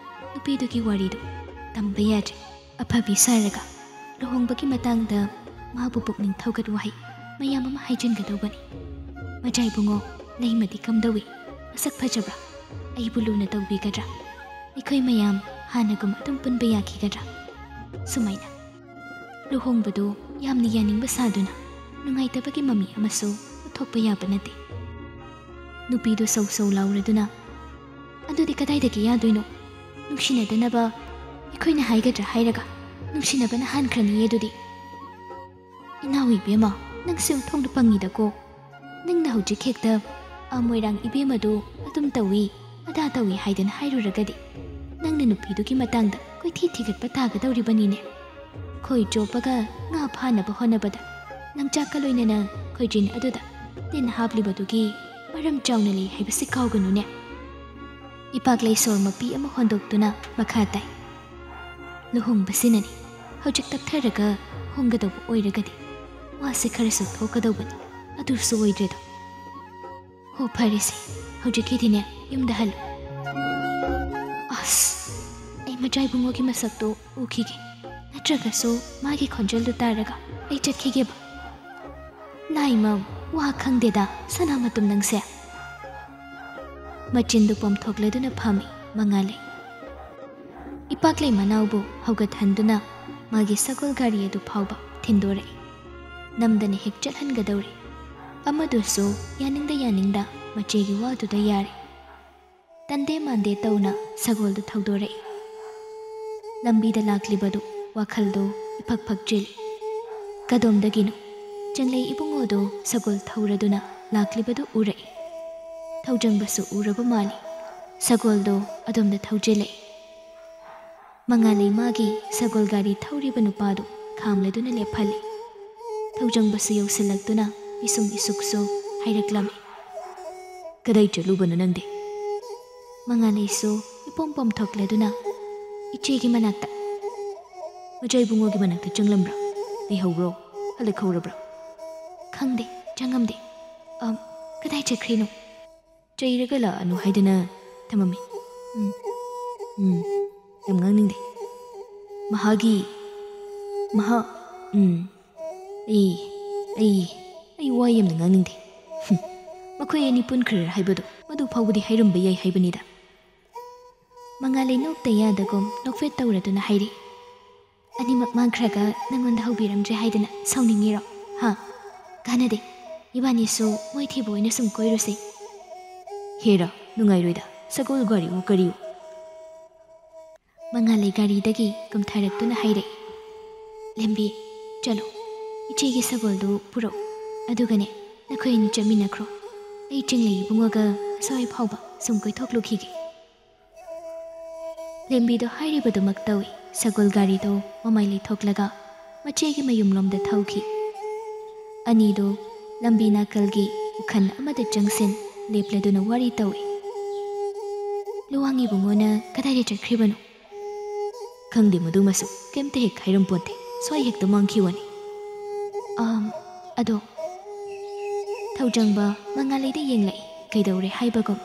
ꯅꯨꯄꯤꯗꯨꯒꯤ ꯋꯥꯔꯤꯗꯨ ꯇꯝꯕ ꯌꯥꯗ꯭ꯔꯦ꯫ ꯑꯐꯕꯤ ꯁꯥꯔꯒ ꯂꯨꯍꯣꯡꯕꯒꯤ ꯃꯇꯥꯡꯗ ꯃꯥꯕꯨ ꯄꯨꯛꯅꯤꯡ ꯊꯧꯒꯠ ꯋꯥꯍꯩ ꯃꯌꯥꯝ ꯑꯃ ꯍꯥꯏꯖꯤꯟꯒꯗꯧꯕꯅꯤ꯫ ꯃꯆꯥ ꯏꯕꯨꯡꯉꯣ, ꯂꯩꯃꯗꯤ ꯀꯝꯗꯧꯏ? ꯃꯁꯛ ꯐꯖꯕ꯭ꯔꯥ? ꯑꯩꯕꯨ ꯂꯨꯅ ꯇꯧꯕꯤꯒꯗ꯭ꯔꯥ? ꯑꯩꯈꯣꯏ ꯃꯌꯥꯝ ꯍꯥꯟꯅꯒꯨꯝ ꯑꯗꯨꯝ ꯄꯨꯟꯕ ꯌꯥꯈꯤꯒꯗ꯭ꯔꯥ?" ꯁꯨꯃꯥꯏꯅ ꯂꯨꯍꯣꯡꯕꯗꯨ ꯌꯥꯝꯅ ꯌꯥꯅꯤꯡꯕ ꯁꯥꯗꯨꯅ ꯅꯨꯡꯉꯥꯏꯇꯕꯒꯤ ꯃꯃꯤ ꯑꯃꯁꯨ ꯎꯠꯊꯣꯛꯄ ꯌꯥꯕ ꯅꯠꯇꯦ꯫ ꯅꯨꯄꯤꯗꯨ ꯁꯧ ꯁꯧ ꯂꯥꯎꯔꯗꯨꯅ, "ꯑꯗꯨꯗꯤ ꯀꯗꯥꯏꯗꯒꯤ ꯌꯥꯗꯣꯏꯅꯣ? ꯅꯨꯡꯁꯤꯅꯗꯅꯕ ꯑꯩꯈꯣꯏꯅ ꯍꯥꯏꯒꯗ꯭ꯔꯥ ꯍꯥꯏꯔꯒ ꯅꯨꯡꯁꯤꯅꯕꯅ ꯍꯥꯟꯈ꯭ꯔꯅꯤꯌꯦ ꯑꯗꯨꯗꯤ꯫" "ꯏꯅꯥꯎ ꯏꯕꯦꯝꯃ, ꯅꯪꯁꯦ ꯑꯣꯟꯊꯣꯛꯅ ꯄꯪꯉꯤꯗꯀꯣ꯫ ꯅꯪꯅ ꯍꯧꯖꯤꯛ ꯍꯦꯛꯇ 'ꯑꯥ, ꯃꯣꯏꯔꯥꯡ ꯏꯕꯦꯝꯃꯗꯨ ꯑꯗꯨꯝ ꯇꯧꯏ, ꯑꯗꯥ ꯇꯧꯏ' ꯍꯥꯏꯗꯅ ꯍꯥꯏꯔꯨꯔꯒꯗꯤ ꯅꯪꯅ ꯅꯨꯄꯤꯗꯨꯒꯤ ꯃꯇꯥꯡꯗ ꯀꯣꯏꯊꯤ ꯊꯤꯒꯠꯄ ꯇꯥꯒꯗꯧꯔꯤꯕꯅꯤꯅꯦ꯫ ꯈꯣꯏ ꯆꯣꯞꯄꯒ ꯉꯥ ꯐꯥꯅꯕ ꯍꯣꯠꯅꯕꯗ ꯂꯪꯆꯥꯛꯀ ꯂꯣꯏꯅꯅ ꯈꯣꯏꯖꯤꯟ ꯑꯗꯨꯗ ꯇꯤꯟ ꯍꯥꯞꯂꯤꯕꯗꯨꯒꯤ ꯃꯔꯝ ꯆꯥꯎꯅ ꯂꯩ ꯍꯥꯏꯕꯁꯤ ꯀꯥꯎꯒꯅꯨꯅꯦ꯫" ꯏꯄꯥꯛꯂꯩ ꯁꯣꯔ ꯃꯄꯤ ꯑꯃ ꯍꯣꯟꯗꯣꯛꯇꯨꯅ ꯃꯈꯥ ꯇꯥꯏ꯫ ꯂꯨꯍꯣꯡꯕꯁꯤꯅꯅꯤ꯫ ꯍꯧꯖꯤꯛ ꯇꯞꯊꯔꯒ ꯍꯣꯡꯒꯗꯧꯕ ꯑꯣꯏꯔꯒꯗꯤ ꯋꯥꯁꯦ ꯈꯔꯁꯨ ꯊꯣꯛꯀꯗꯧꯕꯅꯤ꯫ ꯑꯗꯨꯁꯨ ꯑꯣꯏꯗ꯭ꯔꯦꯗꯣ꯫ ꯍꯣ, ꯐꯔꯦꯁꯦ, ꯍꯧꯖꯤꯛꯀꯤꯗꯤꯅꯦ, ꯌꯨꯝꯗ ꯍꯜꯂꯨ꯫ ꯑꯁ, ꯑꯩ ꯃꯆꯥ ꯏꯕꯨꯡꯉꯣꯒꯤ ꯃꯁꯛꯇꯣ ꯎꯈꯤꯒꯦ, ꯅꯠꯇ꯭ꯔꯒꯁꯨ ꯃꯥꯒꯤ ꯈꯣꯟꯖꯦꯜꯗꯨ ꯇꯥꯔꯒ ꯑꯩ ꯆꯠꯈꯤꯒꯦꯕ꯫ ꯂꯥꯏꯃ, ꯋꯥ ꯈꯪꯗꯦꯗ, ꯁꯅꯥ ꯃꯇꯨꯝ ꯅꯪꯁꯦ꯫ ꯃꯆꯤꯟꯗꯨ ꯄꯣꯝꯊꯣꯛꯂꯗꯨꯅ ꯐꯝꯃꯤ ꯃꯉꯥꯜꯂꯩ꯫ ꯏꯄꯥꯛꯂꯩ ꯃꯅꯥꯎꯕꯨ ꯍꯧꯒꯠꯍꯟꯗꯨꯅ ꯃꯥꯒꯤ ꯁꯒꯣꯜ ꯒꯥꯔꯤ ꯑꯗꯨ ꯐꯥꯎꯕ ꯊꯤꯟꯗꯣꯔꯛꯏ꯫ ꯅꯝꯗꯅ ꯍꯦꯛ ꯆꯠꯍꯟꯒꯗꯧꯔꯦ꯫ ꯑꯃꯗꯨꯁꯨ ꯌꯥꯅꯤꯡꯗ ꯌꯥꯅꯤꯡꯗ ꯃꯆꯦꯒꯤ ꯋꯥꯗꯨꯗ ꯌꯥꯔꯦ꯫ ꯇꯟꯗꯦ ꯃꯥꯟꯗꯦ ꯇꯧꯅ ꯁꯒꯣꯜꯗꯨ ꯊꯧꯗꯣꯔꯛꯏ꯫ ꯂꯝꯕꯤꯗ ꯂꯥꯛꯂꯤꯕꯗꯨ ꯋꯥꯈꯜꯗꯨ ꯏꯐꯛ ꯐꯛꯆꯤꯜꯂꯤ꯫ ꯀꯗꯣꯝꯗꯒꯤꯅꯣ ꯆꯦꯡꯂꯩ ꯏꯕꯨꯡꯉꯣꯗꯨ ꯁꯒꯣꯜ ꯊꯧꯔꯗꯨꯅ ꯂꯥꯛꯂꯤꯕꯗꯨ ꯎꯔꯛꯏ꯫ ꯊꯧꯖꯪꯕꯁꯨ ꯎꯔꯕ ꯃꯥꯜꯂꯤ꯫ ꯁꯒꯣꯜꯗꯨ ꯑꯗꯣꯝꯗ ꯊꯧꯖꯤꯜꯂꯛꯏ꯫ ꯃꯉꯥꯜꯂꯩ ꯃꯥꯒꯤ ꯁꯒꯣꯜ ꯒꯥꯔꯤ ꯊꯧꯔꯤꯕ ꯅꯨꯄꯥꯗꯨ ꯈꯥꯝꯂꯗꯨꯅ ꯂꯦꯞꯍꯜꯂꯤ꯫ ꯊꯧꯖꯪꯕꯁꯨ ꯌꯧꯁꯤꯜꯂꯛꯇꯨꯅ ꯏꯁꯨꯡ ꯏꯁꯨꯛꯁꯨ ꯍꯥꯏꯔꯛꯂꯝꯃꯤ꯫ "ꯀꯗꯥꯏ ꯆꯠꯂꯨꯕꯅꯣ ꯅꯪꯗꯤ?" ꯃꯉꯥꯜꯂꯩꯁꯨ ꯏꯄꯣꯝ ꯄꯣꯝꯊꯣꯛꯂꯗꯨꯅ ꯏꯆꯦꯒꯤ ꯃꯅꯥꯛꯇ꯫ "ꯃꯆꯥ ꯏꯕꯨꯡꯉꯣꯒꯤ ꯃꯅꯥꯛꯇ ꯆꯪꯂꯝꯕ꯭ꯔꯥ? ꯂꯩꯍꯧꯕ꯭ꯔꯣ? ꯍꯜꯂꯛꯍꯧꯔꯕ꯭ꯔꯥ?" "ꯈꯪꯗꯦ, ꯆꯪꯉꯝꯗꯦ꯫ ꯑꯝ, ꯀꯗꯥꯏ ꯆꯠꯈ꯭ꯔꯤꯅꯣ?" "ꯆꯩꯔꯒ ꯂꯥꯛꯑꯅꯨ ꯍꯥꯏꯗꯅ ꯊꯝꯃꯝꯃꯤ꯫ ꯎꯝ, ꯎꯝ, ꯌꯥꯝ ꯉꯥꯡꯅꯤꯡꯗꯦ꯫ ꯃꯍꯥꯛꯀꯤ, ꯃꯍꯥꯛ, ꯎꯝ, ꯑꯩ, ꯑꯩ, ꯑꯩ ꯋꯥ ꯌꯥꯝꯅ ꯉꯥꯡꯅꯤꯡꯗꯦ꯫ ꯍꯨꯝ, ꯃꯈꯣꯏ ꯑꯅꯤ ꯄꯨꯟꯈ꯭ꯔꯦ ꯍꯥꯏꯕꯗꯣ ꯃꯗꯨ ꯐꯥꯎꯕꯗꯤ ꯍꯥꯏꯔꯝꯕ ꯌꯥꯏ ꯍꯥꯏꯕꯅꯤꯗ꯫" ꯃꯉꯥꯜꯂꯩ ꯅꯣꯛꯇ ꯌꯥꯗꯒꯨꯝ ꯅꯣꯛꯐꯦꯠ ꯇꯧꯔꯗꯨꯅ ꯍꯥꯏꯔꯤ꯫ "ꯑꯅꯤꯃꯛ ꯃꯥꯡꯈ꯭ꯔꯒ ꯅꯪꯉꯣꯟꯗ ꯍꯧꯕꯤꯔꯝꯗ꯭ꯔꯦ ꯍꯥꯏꯗꯅ ꯁꯥꯎꯅꯤꯡꯉꯤꯔꯣ? ꯍꯥ? ꯀꯥꯟꯅꯗꯦ꯫ ꯏꯕꯥꯅꯤꯁꯨ ꯃꯣꯏ ꯊꯤꯕ ꯑꯣꯏꯅ ꯁꯨꯝ ꯀꯣꯏꯔꯨꯁꯤ꯫" "ꯍꯦꯔꯥ, ꯅꯨꯡꯉꯥꯏꯔꯣꯏꯗ꯫ ꯁꯒꯣꯜ ꯒꯥꯔꯤꯕꯨ ꯀꯔꯤꯕꯨ?" ꯃꯉꯥꯜꯂꯩ ꯒꯥꯔꯤꯗꯒꯤ ꯀꯨꯝꯊꯔꯛꯇꯨꯅ ꯍꯥꯏꯔꯛꯏ꯫ "ꯂꯦꯝꯕꯤ, ꯆꯠꯂꯣ꯫ ꯏꯆꯦꯒꯤ ꯁꯒꯣꯜꯗꯨ ꯄꯨꯔꯛꯎ꯫ ꯑꯗꯨꯒꯅꯦ, ꯅꯈꯣꯏ ꯑꯅꯤ ꯆꯠꯃꯤꯟꯅꯈ꯭ꯔꯣ꯫ ꯑꯩ ꯆꯤꯡꯂꯩ ꯏꯕꯨꯡꯉꯣꯒ ꯑꯁ꯭ꯋꯥꯏ ꯐꯥꯎꯕ ꯁꯨꯝ ꯀꯣꯏꯊꯣꯛꯂꯨꯈꯤꯒꯦ꯫" ꯂꯦꯝꯕꯤꯗꯣ ꯍꯥꯏꯔꯤꯕꯗꯨꯃꯛ ꯇꯧꯏ꯫ ꯁꯒꯣꯜ ꯒꯥꯔꯤꯗꯣ ꯃꯃꯥꯏ ꯂꯩꯊꯣꯛꯂꯒ ꯃꯆꯦꯒꯤ ꯃꯌꯨꯝꯂꯣꯝꯗ ꯊꯧꯈꯤ꯫ ꯑꯅꯤꯗꯣ ꯂꯝꯕꯤ ꯅꯥꯀꯜꯒꯤ ꯎꯈꯜ ꯑꯃꯗ ꯆꯪꯁꯤꯟ ꯂꯦꯞꯂꯗꯨꯅ ꯋꯥꯔꯤ ꯇꯧꯏ꯫ ꯂꯨꯋꯥꯡ ꯏꯕꯨꯡꯉꯣꯅ ꯀꯗꯥꯏꯗ ꯆꯠꯈ꯭ꯔꯤꯕꯅꯣ? ꯈꯪꯗꯦ, ꯃꯗꯨꯃꯁꯨ ꯀꯩꯝꯇ ꯍꯦꯛ ꯍꯥꯏꯔꯝꯄꯣꯟꯇꯦ꯫ ꯁ꯭ꯋꯥꯏ ꯍꯦꯛꯇ ꯃꯥꯡꯈꯤꯕꯅꯤ꯫ ꯑꯝ, ꯑꯗꯣ ꯊꯧꯖꯪꯕ ꯃꯉꯥꯂꯩꯗ ꯌꯦꯡꯂꯛꯏ, ꯀꯩꯗꯧꯔꯦ ꯍꯥꯏꯕꯒꯨꯝ꯫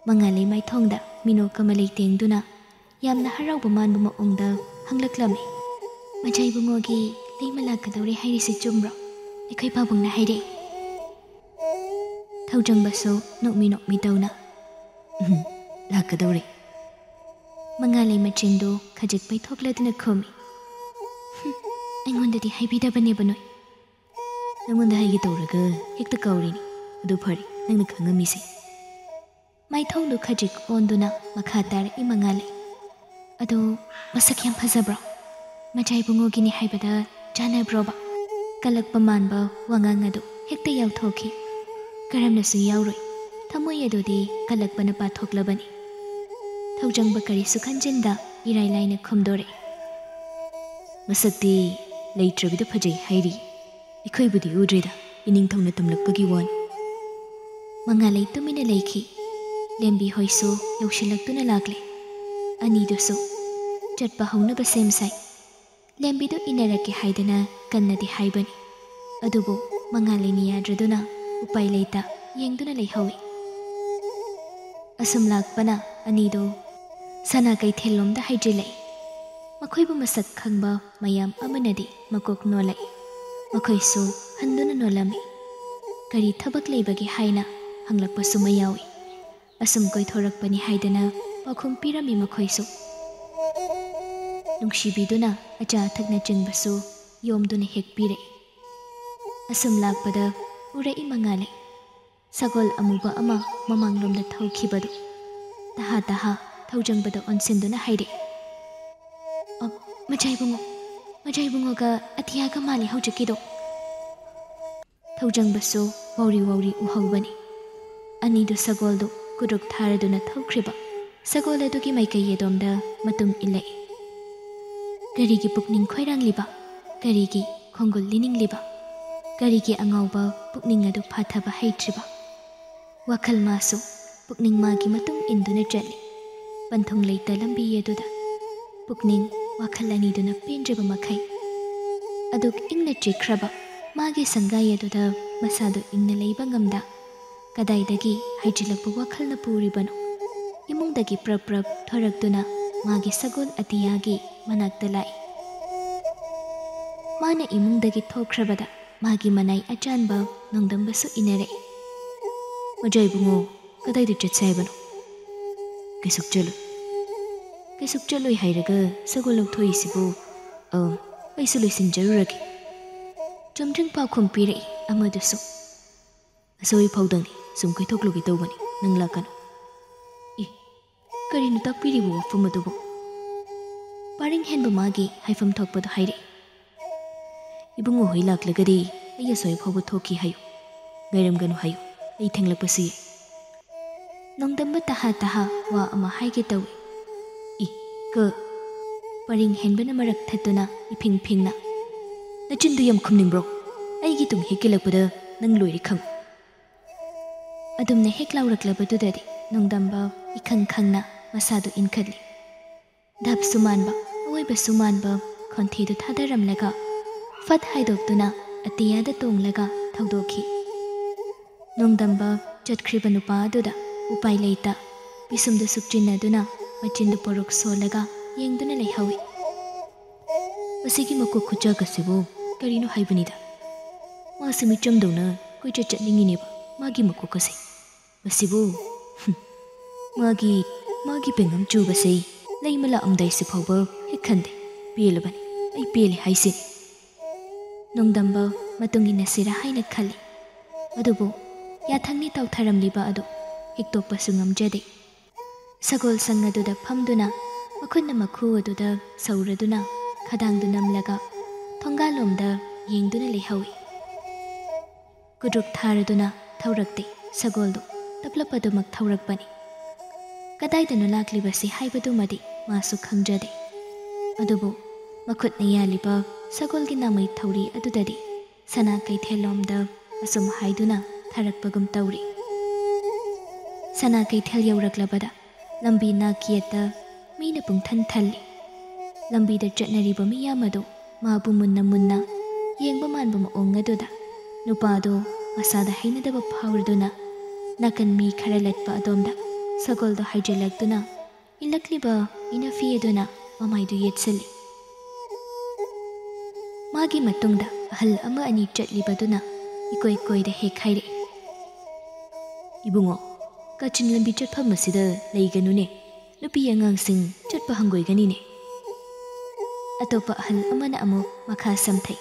ꯃꯉꯥꯂꯩ ꯃꯥꯏꯊꯣꯡꯗ ꯃꯤꯅꯣꯛ ꯑꯃ ꯂꯩꯇꯦꯡꯗꯨꯅ ꯌꯥꯝꯅ ꯍꯔꯥꯎꯕ ꯃꯥꯟꯕ ꯃꯑꯣꯡꯗ ꯍꯪꯂꯛꯂꯝꯃꯤ꯫ "ꯃꯖꯥ ꯏꯕꯨꯡꯉꯣꯒꯤ ꯂꯩꯃ ꯂꯥꯛꯀꯗꯧꯔꯦ ꯍꯥꯏꯔꯤꯁꯤ ꯆꯨꯝꯕ꯭ꯔꯣ? ꯑꯩꯈꯣꯏ ꯄꯥꯕꯨꯡꯅ ꯍꯥꯏꯔꯛꯏ꯫" ꯊꯧꯖꯪꯕꯁꯨ ꯅꯣꯛꯃꯤ ꯅꯣꯛꯃꯤ ꯇꯧꯅ, "ꯎꯝ, ꯂꯥꯛꯀꯗꯧꯔꯦ꯫" ꯃꯉꯥꯂꯩ ꯃꯆꯤꯟꯗꯨ ꯈꯖꯤꯛ ꯄꯩꯊꯣꯛꯂꯗꯨꯅ ꯈꯨꯝꯃꯤ꯫ "ꯍꯨꯝ, ꯑꯩꯉꯣꯟꯗꯗꯤ ꯍꯥꯏꯕꯤꯗꯕꯅꯦꯕ ꯅꯣꯏ꯫" "ꯅꯪꯉꯣꯟꯗ ꯍꯥꯏꯒꯦ ꯇꯧꯔꯒ ꯍꯦꯛꯇ ꯀꯥꯎꯔꯤꯅꯤ꯫ ꯑꯗꯨ ꯐꯔꯦ, ꯅꯪꯅ ꯈꯪꯉꯝꯃꯤꯁꯦ꯫" ꯃꯥꯏꯊꯣꯡꯗꯨ ꯈꯖꯤꯛ ꯑꯣꯟꯗꯨꯅ ꯃꯈꯥ ꯇꯥꯔꯛꯏ ꯃꯉꯥꯂꯩ꯫ "ꯑꯗꯨ ꯃꯁꯛ ꯌꯥꯝ ꯐꯖꯕ꯭ꯔꯣ? ꯃꯖꯥ ꯏꯕꯨꯡꯉꯣꯒꯤꯅꯤ ꯍꯥꯏꯕꯗ ꯆꯥꯟꯅꯕ꯭ꯔꯣꯕ?" ꯀꯜꯂꯛꯄ ꯃꯥꯟꯕ ꯋꯥꯉꯥꯡ ꯑꯗꯨ ꯍꯦꯛꯇ ꯌꯥꯎꯊꯣꯛꯈꯤ꯫ ꯀꯔꯝꯅꯁꯨ ꯌꯥꯎꯔꯣꯏ, ꯊꯃꯣꯏ ꯑꯗꯨꯗꯤ ꯀꯜꯂꯛꯄꯅ ꯄꯥꯊꯣꯛꯂꯕꯅꯤ꯫ ꯊꯧꯖꯪꯕ ꯀꯔꯤꯁꯨ ꯈꯟꯖꯤꯟꯗ ꯏꯔꯥꯏ ꯂꯥꯏꯅ ꯈꯨꯝꯗꯣꯔꯛꯏ꯫ "ꯃꯁꯛꯇꯤ ꯂꯩꯇ꯭ꯔꯕꯤꯗ ꯐꯖꯩ ꯍꯥꯏꯔꯤ꯫ ꯑꯩꯈꯣꯏꯕꯨꯗꯤ ꯎꯗ꯭ꯔꯤꯗ, ꯏꯅꯤꯡꯊꯧꯅ ꯇꯝꯂꯛꯄꯒꯤ ꯋꯥꯅꯤ꯫" ꯃꯉꯥꯂꯩ ꯇꯨꯃꯤꯟꯅ ꯂꯩꯈꯤ꯫ ꯂꯦꯝꯕꯤ ꯍꯣꯏꯁꯨ ꯌꯧꯁꯤꯜꯂꯛꯇꯨꯅ ꯂꯥꯛꯂꯦ꯫ ꯑꯅꯤꯗꯨꯁꯨ ꯆꯠꯄ ꯍꯧꯅꯕ ꯁꯦꯝ ꯁꯥꯏ꯫ ꯂꯦꯝꯕꯤꯗꯨ ꯏꯟꯅꯔꯛꯀꯦ ꯍꯥꯏꯗꯅ ꯀꯟꯅꯗꯤ ꯍꯥꯏꯕꯅꯤ, ꯑꯗꯨꯕꯨ ꯃꯉꯥꯂꯩꯅ ꯌꯥꯗ꯭ꯔꯗꯨꯅ ꯎꯄꯥꯏ ꯂꯩꯇ ꯌꯦꯡꯗꯨꯅ ꯂꯩꯍꯧꯏ꯫ ꯑꯁꯨꯝ ꯂꯥꯛꯄꯅ ꯑꯅꯤꯗꯨ ꯁꯅꯥ ꯀꯩꯊꯦꯜꯂꯣꯝꯗ ꯍꯥꯏꯖꯤꯜꯂꯛꯏ꯫ ꯃꯈꯣꯏꯕꯨ ꯃꯁꯛ ꯈꯪꯕ ꯃꯌꯥꯝ ꯑꯃꯅꯗꯤ ꯃꯀꯣꯛ ꯅꯣꯜꯂꯛꯏ꯫ ꯃꯈꯣꯏꯁꯨ ꯍꯟꯗꯨꯅ ꯅꯣꯜꯂꯝꯃꯤ꯫ ꯀꯔꯤ ꯊꯕꯛ ꯂꯩꯕꯒꯦ ꯍꯥꯏꯅ ꯍꯪꯂꯛꯄꯁꯨ ꯃꯌꯥꯎꯏ꯫ ꯑꯁꯨꯝ ꯀꯣꯏꯊꯣꯔꯛꯄꯅꯤ ꯍꯥꯏꯗꯅ ꯄꯥꯎꯈꯨꯝ ꯄꯤꯔꯝꯃꯤ ꯃꯈꯣꯏꯁꯨ꯫ ꯅꯨꯡꯁꯤꯕꯤꯗꯨꯅ ꯑꯆꯥ ꯑꯊꯛꯅꯆꯤꯡꯕꯁꯨ ꯌꯣꯝꯗꯨꯅ ꯍꯦꯛ ꯄꯤꯔꯛꯏ꯫ ꯑꯁꯨꯝ ꯂꯥꯛꯄꯗ ꯎꯔꯛꯏ ꯃꯉꯥꯂꯩ꯫ ꯁꯒꯣꯜ ꯑꯃꯨꯕ ꯑꯃ ꯃꯃꯥꯡꯂꯣꯝꯗ ꯊꯧꯈꯤꯕꯗꯨ꯫ ꯇꯍꯥ ꯇꯍꯥ ꯊꯧꯖꯪꯕꯗ ꯑꯣꯟꯁꯤꯟꯗꯨꯅ ꯍꯥꯏꯔꯛꯏ, "ꯑ, ꯃꯖꯥ ꯏꯕꯨꯡꯉꯣ, ꯃꯖꯥ ꯏꯕꯨꯡꯉꯣꯒ ꯑꯇꯤꯌꯥꯒ ꯃꯥꯜꯂꯤ ꯍꯧꯖꯤꯛꯀꯤꯗꯣ꯫" ꯊꯧꯖꯪꯕꯁꯨ ꯋꯥꯎꯔꯤ ꯋꯥꯎꯔꯤ ꯎꯍꯧꯕꯅꯤ꯫ ꯑꯅꯤꯗꯨ ꯁꯒꯣꯜꯗꯨ ꯀꯨꯔꯨꯛ ꯊꯥꯔꯗꯨꯅ ꯊꯧꯈ꯭ꯔꯤꯕ ꯁꯒꯣꯜ ꯑꯗꯨꯒꯤ ꯃꯥꯏꯀꯩ ꯑꯗꯣꯝꯗ ꯃꯇꯨꯡ ꯏꯜꯂꯛꯏ꯫ ꯀꯔꯤꯒꯤ ꯄꯨꯛꯅꯤꯡ ꯈꯣꯏꯔꯥꯡꯂꯤꯕ? ꯀꯔꯤꯒꯤ ꯈꯣꯡꯒꯨꯜ ꯂꯤꯅꯤꯡꯂꯤꯕ? ꯀꯔꯤꯒꯤ ꯑꯉꯥꯎꯕ ꯄꯨꯛꯅꯤꯡ ꯑꯗꯨ ꯐꯥꯊꯕ ꯍꯩꯇ꯭ꯔꯤꯕ? ꯋꯥꯈꯜ ꯃꯥꯁꯨ ꯄꯨꯛꯅꯤꯡ ꯃꯥꯒꯤ ꯃꯇꯨꯡ ꯏꯟꯗꯨꯅ ꯆꯠꯂꯤ꯫ ꯄꯟꯊꯨꯡ ꯂꯩꯇ ꯂꯝꯕꯤ ꯑꯗꯨꯗ ꯄꯨꯛꯅꯤꯡ ꯋꯥꯈꯜ ꯑꯅꯤꯗꯨꯅ ꯄꯦꯟꯖꯕ ꯃꯈꯩ꯫ ꯑꯗꯨꯛ ꯏꯪꯅ ꯆꯤꯛꯈ꯭ꯔꯕ ꯃꯥꯒꯤ ꯁꯪꯒꯥꯏ ꯑꯗꯨꯗ ꯃꯁꯥꯗꯨ ꯏꯪꯅ ꯂꯩꯕ ꯉꯝꯗ, ꯀꯗꯥꯏꯗꯒꯤ ꯍꯥꯏꯖꯤꯜꯂꯛꯄ ꯋꯥꯈꯜꯅ ꯄꯨꯔꯤꯕꯅꯣ? ꯏꯃꯨꯡꯗꯒꯤ ꯄ꯭ꯔꯞ ꯄ꯭ꯔꯞ ꯊꯣꯔꯛꯇꯨꯅ ꯃꯥꯒꯤ ꯁꯒꯣꯜ ꯑꯇꯤꯌꯥꯒꯤ ꯃꯅꯥꯛꯇ ꯂꯥꯛꯏ꯫ ꯃꯥꯅ ꯏꯃꯨꯡꯗꯒꯤ ꯊꯣꯛꯈ꯭ꯔꯕꯗ ꯃꯥꯒꯤ ꯃꯅꯥꯏ ꯑꯆꯥꯟꯕ ꯅꯣꯡꯗꯝꯕꯁꯨ ꯏꯟꯅꯔꯛꯏ꯫ "ꯃꯖꯥ ꯏꯕꯨꯡꯉꯣ, ꯀꯗꯥꯏꯗ ꯆꯠꯁꯦ ꯍꯥꯏꯕꯅꯣ?" "ꯀꯩꯁꯨꯛ ꯆꯠꯂꯣꯏ꯫" "ꯀꯩꯁꯨꯛ ꯆꯠꯂꯣꯏ ꯍꯥꯏꯔꯒ ꯁꯒꯣꯜ ꯂꯧꯊꯣꯛꯏꯁꯤꯕꯨ?" "ꯑ, ꯑꯩꯁꯨ ꯂꯣꯏꯁꯤꯟꯖꯔꯨꯔꯒꯦ꯫" ꯆꯨꯝꯗ꯭ꯔꯤꯡ ꯄꯥꯎꯈꯨꯝ ꯄꯤꯔꯛꯏ ꯑꯃꯗꯨꯁꯨ꯫ "ꯑꯁꯣꯏ ꯐꯥꯎꯗꯪꯅꯤ, ꯁꯨꯝ ꯀꯣꯏꯊꯣꯛꯂꯨꯒꯦ ꯇꯧꯕꯅꯤ, ꯅꯪ ꯂꯥꯛꯀꯅꯨ꯫" "ꯏ, ꯀꯔꯤꯅꯣ ꯇꯥꯛꯄꯤꯔꯤꯕ ꯋꯥꯐꯝ ꯑꯗꯨꯕꯨ?" ꯄꯔꯤꯡ ꯍꯦꯟꯕ ꯃꯥꯒꯤ ꯍꯥꯏꯐꯝ ꯊꯣꯛꯄꯗꯨ ꯍꯥꯏꯔꯛꯏ꯫ "ꯏꯕꯨꯡꯉꯣ ꯍꯣꯏ ꯂꯥꯛꯂꯒꯗꯤ ꯑꯩ ꯑꯁꯣꯏ ꯐꯥꯎꯕ ꯊꯣꯛꯈꯤ ꯍꯥꯏꯌꯨ, ꯉꯥꯏꯔꯝꯒꯅꯨ ꯍꯥꯏꯌꯨ, ꯑꯩ ꯊꯦꯡꯂꯛꯄꯁꯨ ꯌꯥꯏ꯫" ꯅꯣꯡꯗꯝꯕ ꯇꯍꯥ ꯇꯍꯥ ꯋꯥ ꯑꯃ ꯍꯥꯏꯒꯦ ꯇꯧꯏ꯫ "ꯏ, ꯀ꯫" ꯄꯔꯤꯡ ꯍꯦꯟꯕꯅ ꯃꯔꯛ ꯊꯠꯇꯨꯅ ꯏꯐꯤꯡ ꯐꯤꯡꯅ, "ꯅꯆꯤꯟꯗꯨ ꯌꯥꯝ ꯈꯨꯝꯅꯤꯡꯕ꯭ꯔꯣ? ꯑꯩꯒꯤ ꯇꯨꯡ ꯍꯦꯛ ꯏꯜꯂꯛꯄꯗ ꯅꯪ ꯂꯣꯏꯔꯦ ꯈꯪꯉꯨ꯫" ꯑꯗꯨꯝꯅ ꯍꯦꯛ ꯂꯥꯎꯔꯛꯂꯕꯗꯨꯗꯗꯤ ꯅꯣꯡꯗꯝꯕ ꯏꯈꯪ ꯈꯪꯅ ꯃꯁꯥꯗꯨ ꯏꯟꯈꯠꯂꯤ꯫ ꯙꯞꯁꯨ ꯃꯥꯟꯕ, ꯑꯋꯣꯏꯕꯁꯨ ꯃꯥꯟꯕ ꯈꯣꯟꯊꯤꯗꯨ ꯊꯥꯗꯔꯝꯂꯒ ꯐꯠ ꯍꯥꯏꯗꯣꯛꯇꯨꯅ ꯑꯇꯤꯌꯥꯗ ꯇꯣꯡꯂꯒ ꯊꯧꯗꯣꯛꯈꯤ꯫ ꯅꯣꯡꯗꯝꯕ ꯆꯠꯈ꯭ꯔꯤꯕ ꯅꯨꯄꯥ ꯑꯗꯨꯗ ꯎꯄꯥꯏ ꯂꯩꯇ ꯄꯤꯁꯨꯝꯗꯨ ꯁꯨꯛꯆꯤꯟꯅꯗꯨꯅ ꯃꯆꯤꯟꯗꯨ ꯄꯣꯔꯣꯛ ꯁꯣꯜꯂꯒ ꯌꯦꯡꯗꯨꯅ ꯂꯩꯍꯧꯏ꯫ "ꯃꯁꯤꯒꯤ ꯃꯀꯣꯛ ꯈꯨꯆꯥꯛ ꯑꯁꯤꯕꯨ ꯀꯔꯤꯅꯣ ꯍꯥꯏꯕꯅꯤꯗ? ꯃꯥꯁꯤ ꯃꯤꯆꯝꯗꯧꯅ ꯀꯣꯏꯆꯠ ꯆꯠꯅꯤꯡꯉꯤꯅꯦꯕ, ꯃꯥꯒꯤ ꯃꯀꯣꯛ ꯑꯁꯦ꯫ ꯃꯁꯤꯕꯨ, ꯍꯨꯝ, ꯃꯥꯒꯤ, ꯃꯥꯒꯤ ꯄꯦꯡꯉꯝ ꯆꯨꯕꯁꯦ ꯂꯩꯃ ꯂꯥꯛꯑꯝꯗꯥꯏꯁꯤ ꯐꯥꯎꯕ ꯍꯦꯛ ꯈꯟꯗꯦ꯫ ꯄꯦꯜꯂꯕꯅꯤ, ꯑꯩ ꯄꯦꯜꯂꯦ ꯍꯥꯏꯁꯤꯅꯤ꯫" ꯅꯣꯡꯗꯝꯕ ꯃꯇꯨꯡ ꯏꯟꯅꯁꯤꯔꯥ ꯍꯥꯏꯅ ꯈꯜꯂꯤ꯫ ꯑꯗꯨꯕꯨ ꯌꯥꯊꯪꯅꯤ ꯇꯧꯊꯔꯝꯂꯤꯕ ꯑꯗꯨ ꯍꯤꯛꯇꯣꯛꯄꯁꯨ ꯉꯝꯖꯗꯦ꯫ ꯁꯒꯣꯜ ꯁꯪ ꯑꯗꯨꯗ ꯐꯝꯗꯨꯅ ꯃꯈꯨꯠꯅ ꯃꯈꯨ ꯑꯗꯨꯗ ꯁꯧꯔꯗꯨꯅ ꯈꯗꯥꯡꯗꯨ ꯅꯝꯂꯒ ꯊꯣꯡꯒꯥꯜꯂꯣꯝꯗ ꯌꯦꯡꯗꯨꯅ ꯂꯩꯍꯧꯏ꯫ ꯀꯨꯗ꯭ꯔꯨꯛ ꯊꯥꯔꯗꯨꯅ ꯊꯧꯔꯛꯇꯦ, ꯁꯒꯣꯜꯗꯨ ꯇꯞꯂꯞ ꯑꯗꯨꯃꯛ ꯊꯧꯔꯛꯄꯅꯤ꯫ ꯀꯗꯥꯏꯗꯅꯣ ꯂꯥꯛꯂꯤꯕꯁꯤ ꯍꯥꯏꯕꯗꯨꯃꯗꯤ ꯃꯥꯁꯨ ꯈꯪꯖꯗꯦ꯫ ꯑꯗꯨꯕꯨ ꯃꯈꯨꯠꯅ ꯌꯥꯜꯂꯤꯕ ꯁꯒꯣꯜꯒꯤ ꯅꯥꯃꯩ ꯊꯧꯔꯤ ꯑꯗꯨꯗꯗꯤ ꯁꯅꯥ ꯀꯩꯊꯦꯜꯂꯣꯝꯗ ꯑꯁꯨꯝ ꯍꯥꯏꯗꯨꯅ ꯊꯥꯔꯛꯄꯒꯨꯝ ꯇꯧꯔꯤ꯫ ꯁꯅꯥ ꯀꯩꯊꯦꯜ ꯌꯧꯔꯛꯂꯕꯗ ꯂꯝꯕꯤ ꯅꯥꯛ ꯌꯦꯠꯇ ꯃꯤꯅ ꯄꯨꯡꯊꯟ ꯊꯜꯂꯤ꯫ ꯂꯝꯕꯤꯗ ꯆꯠꯅꯔꯤꯕ ꯃꯤꯌꯥꯝ ꯑꯗꯨ ꯃꯥꯕꯨ ꯃꯨꯟꯅ ꯃꯨꯟꯅ ꯌꯦꯡꯕ ꯃꯥꯟꯕ ꯃꯑꯣꯡ ꯑꯗꯨꯗ ꯅꯨꯄꯥꯗꯨ ꯃꯁꯥꯗ ꯍꯩꯅꯗꯕ ꯐꯥꯎꯔꯗꯨꯅ ꯅꯥꯀꯟ ꯃꯤ ꯈꯔ ꯂꯠꯄ ꯑꯗꯣꯝꯗ ꯁꯒꯣꯜꯗꯨ ꯍꯥꯏꯖꯤꯜꯂꯛꯇꯨꯅ ꯏꯜꯂꯛꯂꯤꯕ ꯏꯅꯐꯤ ꯑꯗꯨꯅ ꯃꯃꯥꯏꯗꯨ ꯌꯦꯠꯁꯤꯜꯂꯤ꯫ ꯃꯥꯒꯤ ꯃꯇꯨꯡꯗ ꯑꯍꯜ ꯑꯃ ꯑꯅꯤ ꯆꯠꯂꯤꯕꯗꯨꯅ ꯏꯀꯣꯏ ꯀꯣꯏꯗ ꯍꯦꯛ ꯍꯥꯏꯔꯛꯏ, "ꯏꯕꯨꯡꯉꯣ, ꯀꯥꯆꯤꯟ ꯂꯝꯕꯤ ꯆꯠꯐꯝ ꯑꯁꯤꯗ ꯂꯩꯒꯅꯨꯅꯦ, ꯅꯨꯄꯤ ꯑꯉꯥꯡꯁꯤꯡ ꯆꯠꯄ ꯍꯪꯒꯣꯏꯒꯅꯤꯅꯦ꯫" ꯑꯇꯣꯞꯄ ꯑꯍꯜ ꯑꯃꯅ ꯑꯃꯨꯛ ꯃꯈꯥ ꯁꯝꯊꯩ,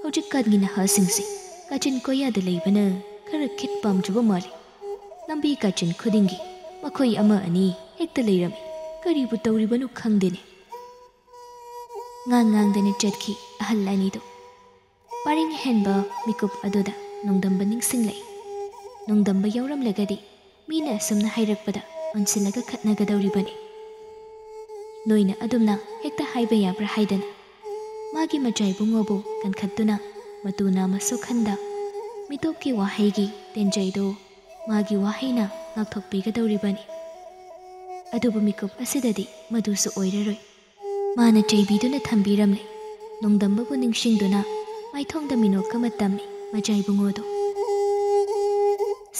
"ꯍꯧꯖꯤꯛꯀꯥꯟꯒꯤ ꯅꯍꯥꯁꯤꯡꯁꯤ ꯀꯥꯆꯤꯟ ꯀꯣꯌꯥꯗ ꯂꯩꯕꯅ ꯈꯔ ꯈꯤꯠ ꯄꯥꯝꯖꯕ ꯃꯥꯜꯂꯤ꯫ ꯂꯝꯕꯤ ꯀꯥꯆꯤꯟ ꯈꯨꯗꯤꯡꯒꯤ ꯃꯈꯣꯏ ꯑꯃ ꯑꯅꯤ ꯍꯦꯛꯇ ꯂꯩꯔꯝꯃꯤ꯫ ꯀꯔꯤꯕꯨ ꯇꯧꯔꯤꯕꯅꯣ ꯈꯪꯗꯦꯅꯦ꯫" ꯉꯥꯡ ꯉꯥꯡꯗꯅ ꯆꯠꯈꯤ ꯑꯍꯜ ꯑꯅꯤꯗꯨ꯫ ꯄꯔꯤꯡ ꯍꯦꯟꯕ ꯃꯤꯀꯨꯞ ꯑꯗꯨꯗ ꯅꯣꯡꯗꯝꯕ ꯅꯤꯡꯁꯤꯡꯂꯛꯏ꯫ ꯅꯣꯡꯗꯝꯕ ꯌꯥꯎꯔꯝꯂꯒꯗꯤ ꯃꯤꯅ ꯑꯁꯨꯝꯅ ꯍꯥꯏꯔꯛꯄꯗ ꯑꯣꯟꯁꯤꯜꯂꯒ ꯈꯠꯅꯒꯗꯧꯔꯤꯕꯅꯤ꯫ ꯅꯣꯏꯅ ꯑꯗꯨꯝꯅ ꯍꯦꯛꯇ ꯍꯥꯏꯕ ꯌꯥꯕ꯭ꯔꯥ ꯍꯥꯏꯗꯅ ꯃꯥꯒꯤ ꯃꯆꯥ ꯏꯕꯨꯡꯉꯣꯕꯨ ꯀꯟꯈꯠꯇꯨꯅ ꯃꯇꯨ ꯅꯥꯝꯃ ꯁꯣꯛꯍꯟꯗ ꯃꯤꯇꯣꯞꯀꯤ ꯋꯥꯍꯩꯒꯤ ꯇꯦꯟꯖꯩꯗꯨ ꯃꯥꯒꯤ ꯋꯥꯍꯩꯅ ꯉꯥꯛꯊꯣꯛꯄꯤꯒꯗꯧꯔꯤꯕꯅꯤ꯫ ꯑꯗꯨꯕꯨ ꯃꯤꯀꯨꯞ ꯑꯁꯤꯗꯗꯤ ꯃꯗꯨꯁꯨ ꯑꯣꯏꯔꯔꯣꯏ꯫ ꯃꯥꯅ ꯆꯩꯕꯤꯗꯨꯅ ꯊꯝꯕꯤꯔꯝꯂꯦ꯫ ꯅꯣꯡꯗꯝꯕꯕꯨ ꯅꯤꯡꯁꯤꯡꯗꯨꯅ ꯃꯥꯏꯊꯣꯡꯗ ꯃꯤꯅꯣꯛ ꯑꯃ ꯇꯝꯃꯤ ꯃꯆꯥ ꯏꯕꯨꯡꯉꯣꯗꯨ꯫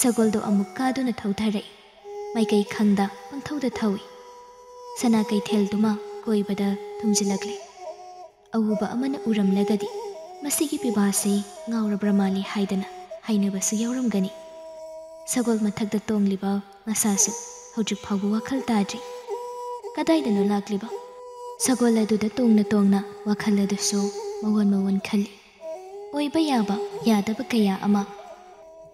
ꯁꯒꯣꯜꯗꯨ ꯑꯃꯨꯛ ꯀꯥꯗꯨꯅ ꯊꯧꯊꯔꯛꯏ꯫ ꯃꯥꯏꯀꯩ ꯈꯪꯗ ꯄꯪꯊꯧꯗ ꯊꯧꯏ꯫ ꯁꯅꯥ ꯀꯩꯊꯦꯜꯗꯨꯃ ꯀꯣꯏꯕꯗ ꯊꯨꯝꯖꯤꯜꯂꯛꯂꯦ꯫ ꯑꯎꯕ ꯑꯃꯅ ꯎꯔꯝꯂꯒꯗꯤ ꯃꯁꯤꯒꯤ ꯄꯤꯕꯥꯁꯤ ꯉꯥꯎꯔꯕ꯭ꯔ ꯃꯥꯜꯂꯤ ꯍꯥꯏꯗꯅ ꯍꯥꯏꯅꯕꯁꯨ ꯌꯥꯎꯔꯝꯒꯅꯤ꯫ ꯁꯒꯣꯜ ꯃꯊꯛꯇ ꯇꯣꯡꯂꯤꯕ ꯃꯁꯥꯁꯨ ꯍꯧꯖꯤꯛ ꯐꯥꯎꯕ ꯋꯥꯈꯜ ꯇꯥꯗ꯭ꯔꯤ꯫ ꯀꯗꯥꯏꯗꯅꯣ ꯂꯥꯛꯂꯤꯕ? ꯁꯒꯣꯜ ꯑꯗꯨꯗ ꯇꯣꯡꯅ ꯇꯣꯡꯅ ꯋꯥꯈꯜ ꯑꯗꯨꯁꯨ ꯃꯑꯣꯟ ꯃꯑꯣꯟ ꯈꯜꯂꯤ꯫ ꯑꯣꯏꯕ ꯌꯥꯕ ꯌꯥꯗꯕ ꯀꯌꯥ ꯑꯃ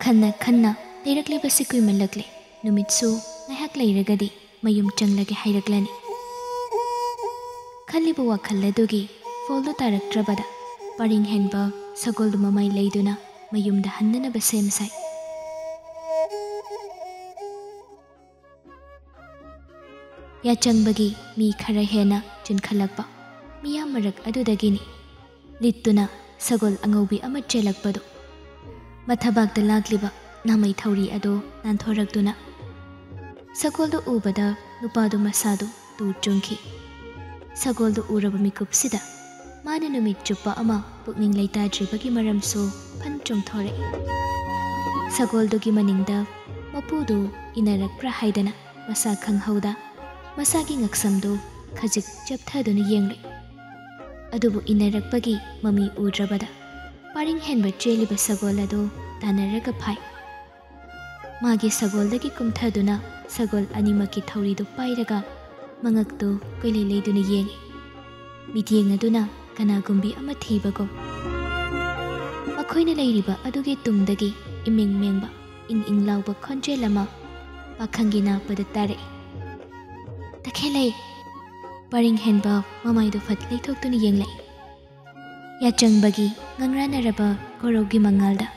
ꯈꯟꯅ ꯈꯟꯅ ꯂꯩꯔꯛꯂꯤꯕꯁꯤ ꯀꯨꯏꯃꯜꯂꯛꯂꯦ꯫ ꯅꯨꯃꯤꯠꯁꯨ ꯉꯥꯏꯍꯥꯛ ꯂꯩꯔꯒꯗꯤ ꯃꯌꯨꯝ ꯆꯪꯂꯒꯦ ꯍꯥꯏꯔꯛꯂꯅꯤ꯫ ꯈꯜꯂꯤꯕ ꯋꯥꯈꯜ ꯑꯗꯨꯒꯤ ꯐꯣꯜꯗꯨ ꯇꯥꯔꯛꯇ꯭ꯔꯕꯗ ꯄꯔꯤꯡ ꯍꯦꯟꯕ ꯁꯒꯣꯜꯗꯨ ꯃꯃꯥꯏ ꯂꯩꯗꯨꯅ ꯃꯌꯨꯝꯗ ꯍꯟꯅꯅꯕ ꯁꯦꯝ ꯁꯥꯏ꯫ ꯌꯥꯆꯪꯕꯒꯤ ꯃꯤ ꯈꯔ ꯍꯦꯟꯅ ꯆꯤꯟꯈꯠꯂꯛꯄ ꯃꯤꯌꯥꯝ ꯃꯔꯛ ꯑꯗꯨꯗꯒꯤꯅꯤ ꯂꯤꯠꯇꯨꯅ ꯁꯒꯣꯜ ꯑꯉꯧꯕꯤ ꯑꯃ ꯆꯦꯜꯂꯛꯄꯗꯨ꯫ ꯃꯊꯕꯥꯛꯇ ꯂꯥꯛꯂꯤꯕ ꯅꯥꯃꯩ ꯊꯧꯔꯤ ꯑꯗꯨ ꯅꯥꯟꯊꯣꯔꯛꯇꯨꯅ꯫ ꯁꯒꯣꯜꯗꯨ ꯎꯕꯗ ꯅꯨꯄꯥꯗꯨ ꯃꯁꯥꯗꯨ ꯇꯨ ꯆꯨꯡꯈꯤ꯫ ꯁꯒꯣꯜꯗꯨ ꯎꯔꯕ ꯃꯤꯀꯨꯞꯁꯤꯗ ꯃꯥꯅ ꯅꯨꯃꯤꯠ ꯆꯨꯞꯄ ꯑꯃ ꯄꯨꯛꯅꯤꯡ ꯂꯩꯇꯥꯗ꯭ꯔꯤꯕꯒꯤ ꯃꯔꯝꯁꯨ ꯐꯟ ꯆꯣꯡꯊꯣꯔꯛꯏ꯫ ꯁꯒꯣꯜꯗꯨꯒꯤ ꯃꯅꯤꯡꯗ ꯃꯄꯨꯗꯨ ꯏꯟꯅꯔꯛꯄ꯭ꯔꯥ ꯍꯥꯏꯗꯅ ꯃꯁꯥ ꯈꯪꯍꯧꯗ ꯃꯁꯥꯒꯤ ꯉꯛꯁꯝꯗꯨ ꯈꯖꯤꯛ ꯆꯞꯊꯗꯨꯅ ꯌꯦꯡꯂꯨꯏ꯫ ꯑꯗꯨꯕꯨ ꯏꯟꯅꯔꯛꯄꯒꯤ ꯃꯃꯤ ꯎꯗ꯭ꯔꯕꯗ ꯄꯥꯔꯤꯡ ꯍꯦꯟꯕ ꯆꯦꯜꯂꯤꯕ ꯁꯒꯣꯜ ꯑꯗꯨ ꯇꯥꯟꯅꯔꯒ ꯐꯥꯏ꯫ ꯃꯥꯒꯤ ꯁꯒꯣꯜꯗꯒꯤ ꯀꯨꯝꯊꯗꯨꯅ ꯁꯒꯣꯜ ꯑꯅꯤꯃꯛꯀꯤ ꯊꯧꯔꯤꯗꯨ ꯄꯥꯏꯔꯒ ꯃꯉꯛꯇꯨ ꯀꯣꯏꯂꯩ ꯂꯩꯗꯨꯅ ꯌꯦꯡꯏ꯫ ꯃꯤꯠꯌꯦꯡ ꯑꯗꯨꯅ ꯀꯅꯥꯒꯨꯝꯕꯤ ꯑꯃ ꯊꯤꯕꯒꯨꯝ꯫ ꯃꯈꯣꯏꯅ ꯂꯩꯔꯤꯕ ꯑꯗꯨꯒꯤ ꯇꯨꯡꯗꯒꯤ ꯏꯃꯤꯡ ꯃꯦꯡꯕ ꯏꯪ ꯏꯪ ꯂꯥꯎꯕ ꯈꯣꯟꯖꯦꯜ ꯑꯃ ꯄꯥꯈꯪꯒꯤ ꯅꯥꯄꯗ ꯇꯥꯔꯛꯏ꯫ "ꯇꯈꯦꯜꯂꯩ!" ꯄꯔꯤꯡ ꯍꯦꯟꯕ ꯃꯃꯥꯏꯗꯨ ꯐꯠ ꯂꯩꯊꯣꯛꯇꯨꯅ ꯌꯦꯡꯂꯛꯏ꯫ ꯌꯥꯆꯪꯕꯒꯤ ꯉꯪꯔꯥꯅꯔꯕ ꯀꯣꯔꯧꯒꯤ ꯃꯉꯥꯜꯗ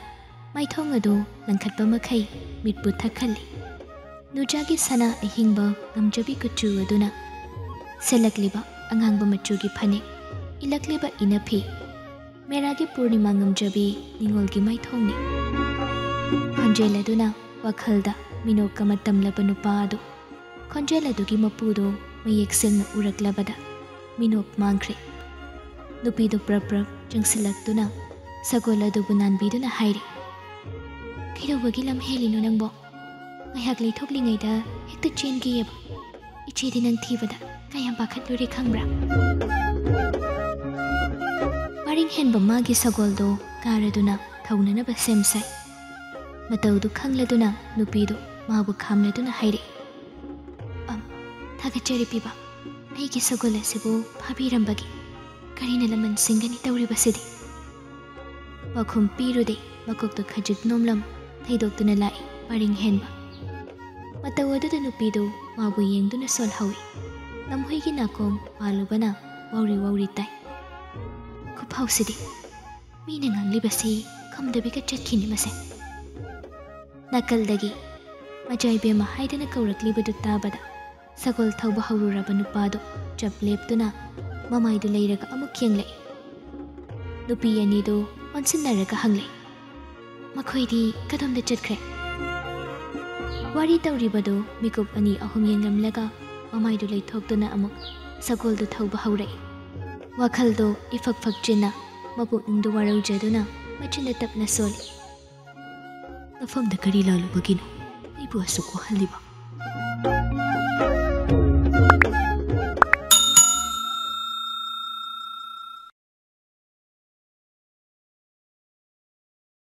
ꯃꯥꯏꯊꯣꯡ ꯑꯗꯨ ꯂꯪꯈꯠꯄ ꯃꯈꯩ ꯃꯤꯠꯄꯨ ꯊꯛꯍꯜꯂꯤ꯫ ꯅꯨꯖꯥꯒꯤ ꯁꯅꯥ ꯑꯍꯤꯡꯕ ꯉꯝꯖꯕꯤ ꯀꯨꯆꯨ ꯑꯗꯨꯅ ꯁꯦꯠꯂꯛꯂꯤꯕ ꯑꯉꯥꯡꯕ ꯃꯆꯨꯒꯤ ꯐꯅꯦꯛ, ꯏꯜꯂꯛꯂꯤꯕ ꯏꯅꯐꯤ, ꯃꯦꯔꯥꯒꯤ ꯄꯨꯔꯅꯤꯃꯥ ꯉꯝꯖꯕꯤ ꯅꯤꯉꯣꯜꯒꯤ ꯃꯥꯏꯊꯣꯡꯅꯤ꯫ ꯈꯣꯟꯖꯦꯜ ꯑꯗꯨꯅ ꯋꯥꯈꯜꯗ ꯃꯤꯅꯣꯛ ꯑꯃ ꯇꯝꯂꯕ ꯅꯨꯄꯥ ꯑꯗꯨ ꯈꯣꯟꯖꯦꯜ ꯑꯗꯨꯒꯤ ꯃꯄꯨꯗꯨ ꯃꯌꯦꯛ ꯁꯦꯡꯅ ꯎꯔꯛꯂꯕꯗ ꯃꯤꯅꯣꯛ ꯃꯥꯡꯈ꯭ꯔꯦ꯫ ꯅꯨꯄꯤꯗꯨ ꯄ꯭ꯔꯞ ꯄ꯭ꯔꯞ ꯆꯪꯁꯤꯜꯂꯛꯇꯨꯅ ꯁꯒꯣꯜ ꯑꯗꯨꯕꯨ ꯅꯥꯟꯕꯤꯗꯨꯅ ꯍꯥꯏꯔꯦ, "ꯀꯩꯗꯧꯕꯒꯤ ꯂꯝ ꯍꯦꯜꯂꯤꯅꯣ ꯅꯪꯕꯣ? ꯉꯥꯏꯍꯥꯛ ꯂꯩꯊꯣꯛꯂꯤꯉꯩꯗ ꯍꯦꯛꯇ ꯆꯦꯟꯈꯤꯑꯕ꯫ ꯏꯆꯦꯗꯤ ꯅꯪ ꯊꯤꯕꯗ ꯀꯌꯥꯝ ꯄꯥꯈꯠꯂꯨꯔꯦ ꯈꯪꯕ꯭ꯔꯥ?" ꯄꯔꯤꯡ ꯍꯦꯟꯕ ꯃꯥꯒꯤ ꯁꯒꯣꯜꯗꯣ ꯀꯥꯔꯗꯨꯅ ꯊꯧꯅꯅꯕ ꯁꯦꯝ ꯁꯥꯏ꯫ ꯃꯇꯧꯗꯨ ꯈꯪꯂꯗꯨꯅ ꯅꯨꯄꯤꯗꯨ ꯃꯥꯕꯨ ꯈꯥꯝꯂꯗꯨꯅ ꯍꯥꯏꯔꯛꯏ, "ꯑꯝ, ꯊꯥꯒꯠꯆꯔꯤ ꯄꯤꯕ, ꯑꯩꯒꯤ ꯁꯒꯣꯜ ꯑꯁꯤꯕꯨ ꯐꯥꯕꯤꯔꯝꯕꯒꯤ꯫ ꯀꯔꯤꯅ ꯂꯃꯟ ꯁꯤꯡꯒꯅꯤ ꯇꯧꯔꯤꯕꯁꯤꯗꯤ?" ꯄꯥꯎꯈꯨꯝ ꯄꯤꯔꯨꯗꯦ꯫ ꯃꯀꯣꯛꯇꯨ ꯈꯖꯤꯛ ꯅꯣꯝꯂꯝ ꯊꯩꯗꯣꯛꯇꯨꯅ ꯂꯥꯛꯏ ꯄꯔꯤꯡ ꯍꯦꯟꯕ꯫ ꯃꯇꯧ ꯑꯗꯨꯗ ꯅꯨꯄꯤꯗꯨ ꯃꯥꯕꯨ ꯌꯦꯡꯗꯨꯅ ꯁꯣꯜꯍꯧꯏ꯫ ꯂꯝꯍꯨꯏꯒꯤ ꯅꯥꯀꯣꯡ ꯄꯥꯜꯂꯨꯕꯅ ꯋꯥꯎꯔꯤ ꯋꯥꯎꯔꯤ ꯇꯥꯏ꯫ ꯈꯨꯐꯥꯎꯁꯤꯗꯤ! ꯃꯤꯅ ꯉꯥꯡꯂꯤꯕꯁꯤ ꯈꯨꯝꯗꯕꯤꯒ ꯆꯠꯈꯤꯅꯤ ꯃꯁꯦ꯫ ꯅꯥꯀꯜꯗꯒꯤ ꯃꯖꯥꯏꯕꯦꯝꯃ ꯍꯥꯏꯗꯅ ꯀꯧꯔꯛꯂꯤꯕꯗꯨ ꯇꯥꯕꯗ ꯁꯒꯣꯜ ꯊꯧꯕ ꯍꯧꯔꯨꯔꯕ ꯅꯨꯄꯥꯗꯨ ꯆꯞ ꯂꯦꯞꯇꯨꯅ ꯃꯃꯥꯏꯗꯨ ꯂꯩꯔꯒ ꯑꯃꯨꯛ ꯌꯦꯡꯂꯛꯏ꯫ ꯅꯨꯄꯤ ꯑꯅꯤꯗꯨ ꯑꯣꯟꯁꯤꯟꯅꯔꯒ ꯍꯪꯂꯛꯏ, ꯃꯈꯣꯏꯗꯤ ꯀꯗꯣꯝꯗ ꯆꯠꯈ꯭ꯔꯦ? ꯋꯥꯔꯤ ꯇꯧꯔꯤꯕꯗꯨ ꯃꯤꯀꯨꯞ ꯑꯅꯤ ꯑꯍꯨꯝ ꯌꯦꯡꯂꯝꯂꯒ ꯃꯃꯥꯏꯗꯨ ꯂꯩꯊꯣꯛꯇꯨꯅ ꯑꯃꯨꯛ ꯁꯒꯣꯜꯗꯨ ꯊꯧꯕ ꯍꯧꯔꯛꯏ꯫ ꯋꯥꯈꯜꯗꯨ ꯏꯐꯛ ꯐꯛꯆꯤꯟꯅ ꯃꯄꯨꯛꯅꯤꯡꯗꯨ ꯋꯥꯔꯧꯖꯗꯨꯅ ꯃꯆꯤꯟꯗ ꯇꯞꯅ ꯁꯣꯜꯂꯤ꯫ ꯃꯐꯝꯗ ꯀꯔꯤ ꯂꯥꯜꯂꯨꯕꯒꯤꯅꯣ ꯑꯩꯕꯨ ꯑꯁꯨꯛ ꯋꯥꯍꯜꯂꯤꯕ?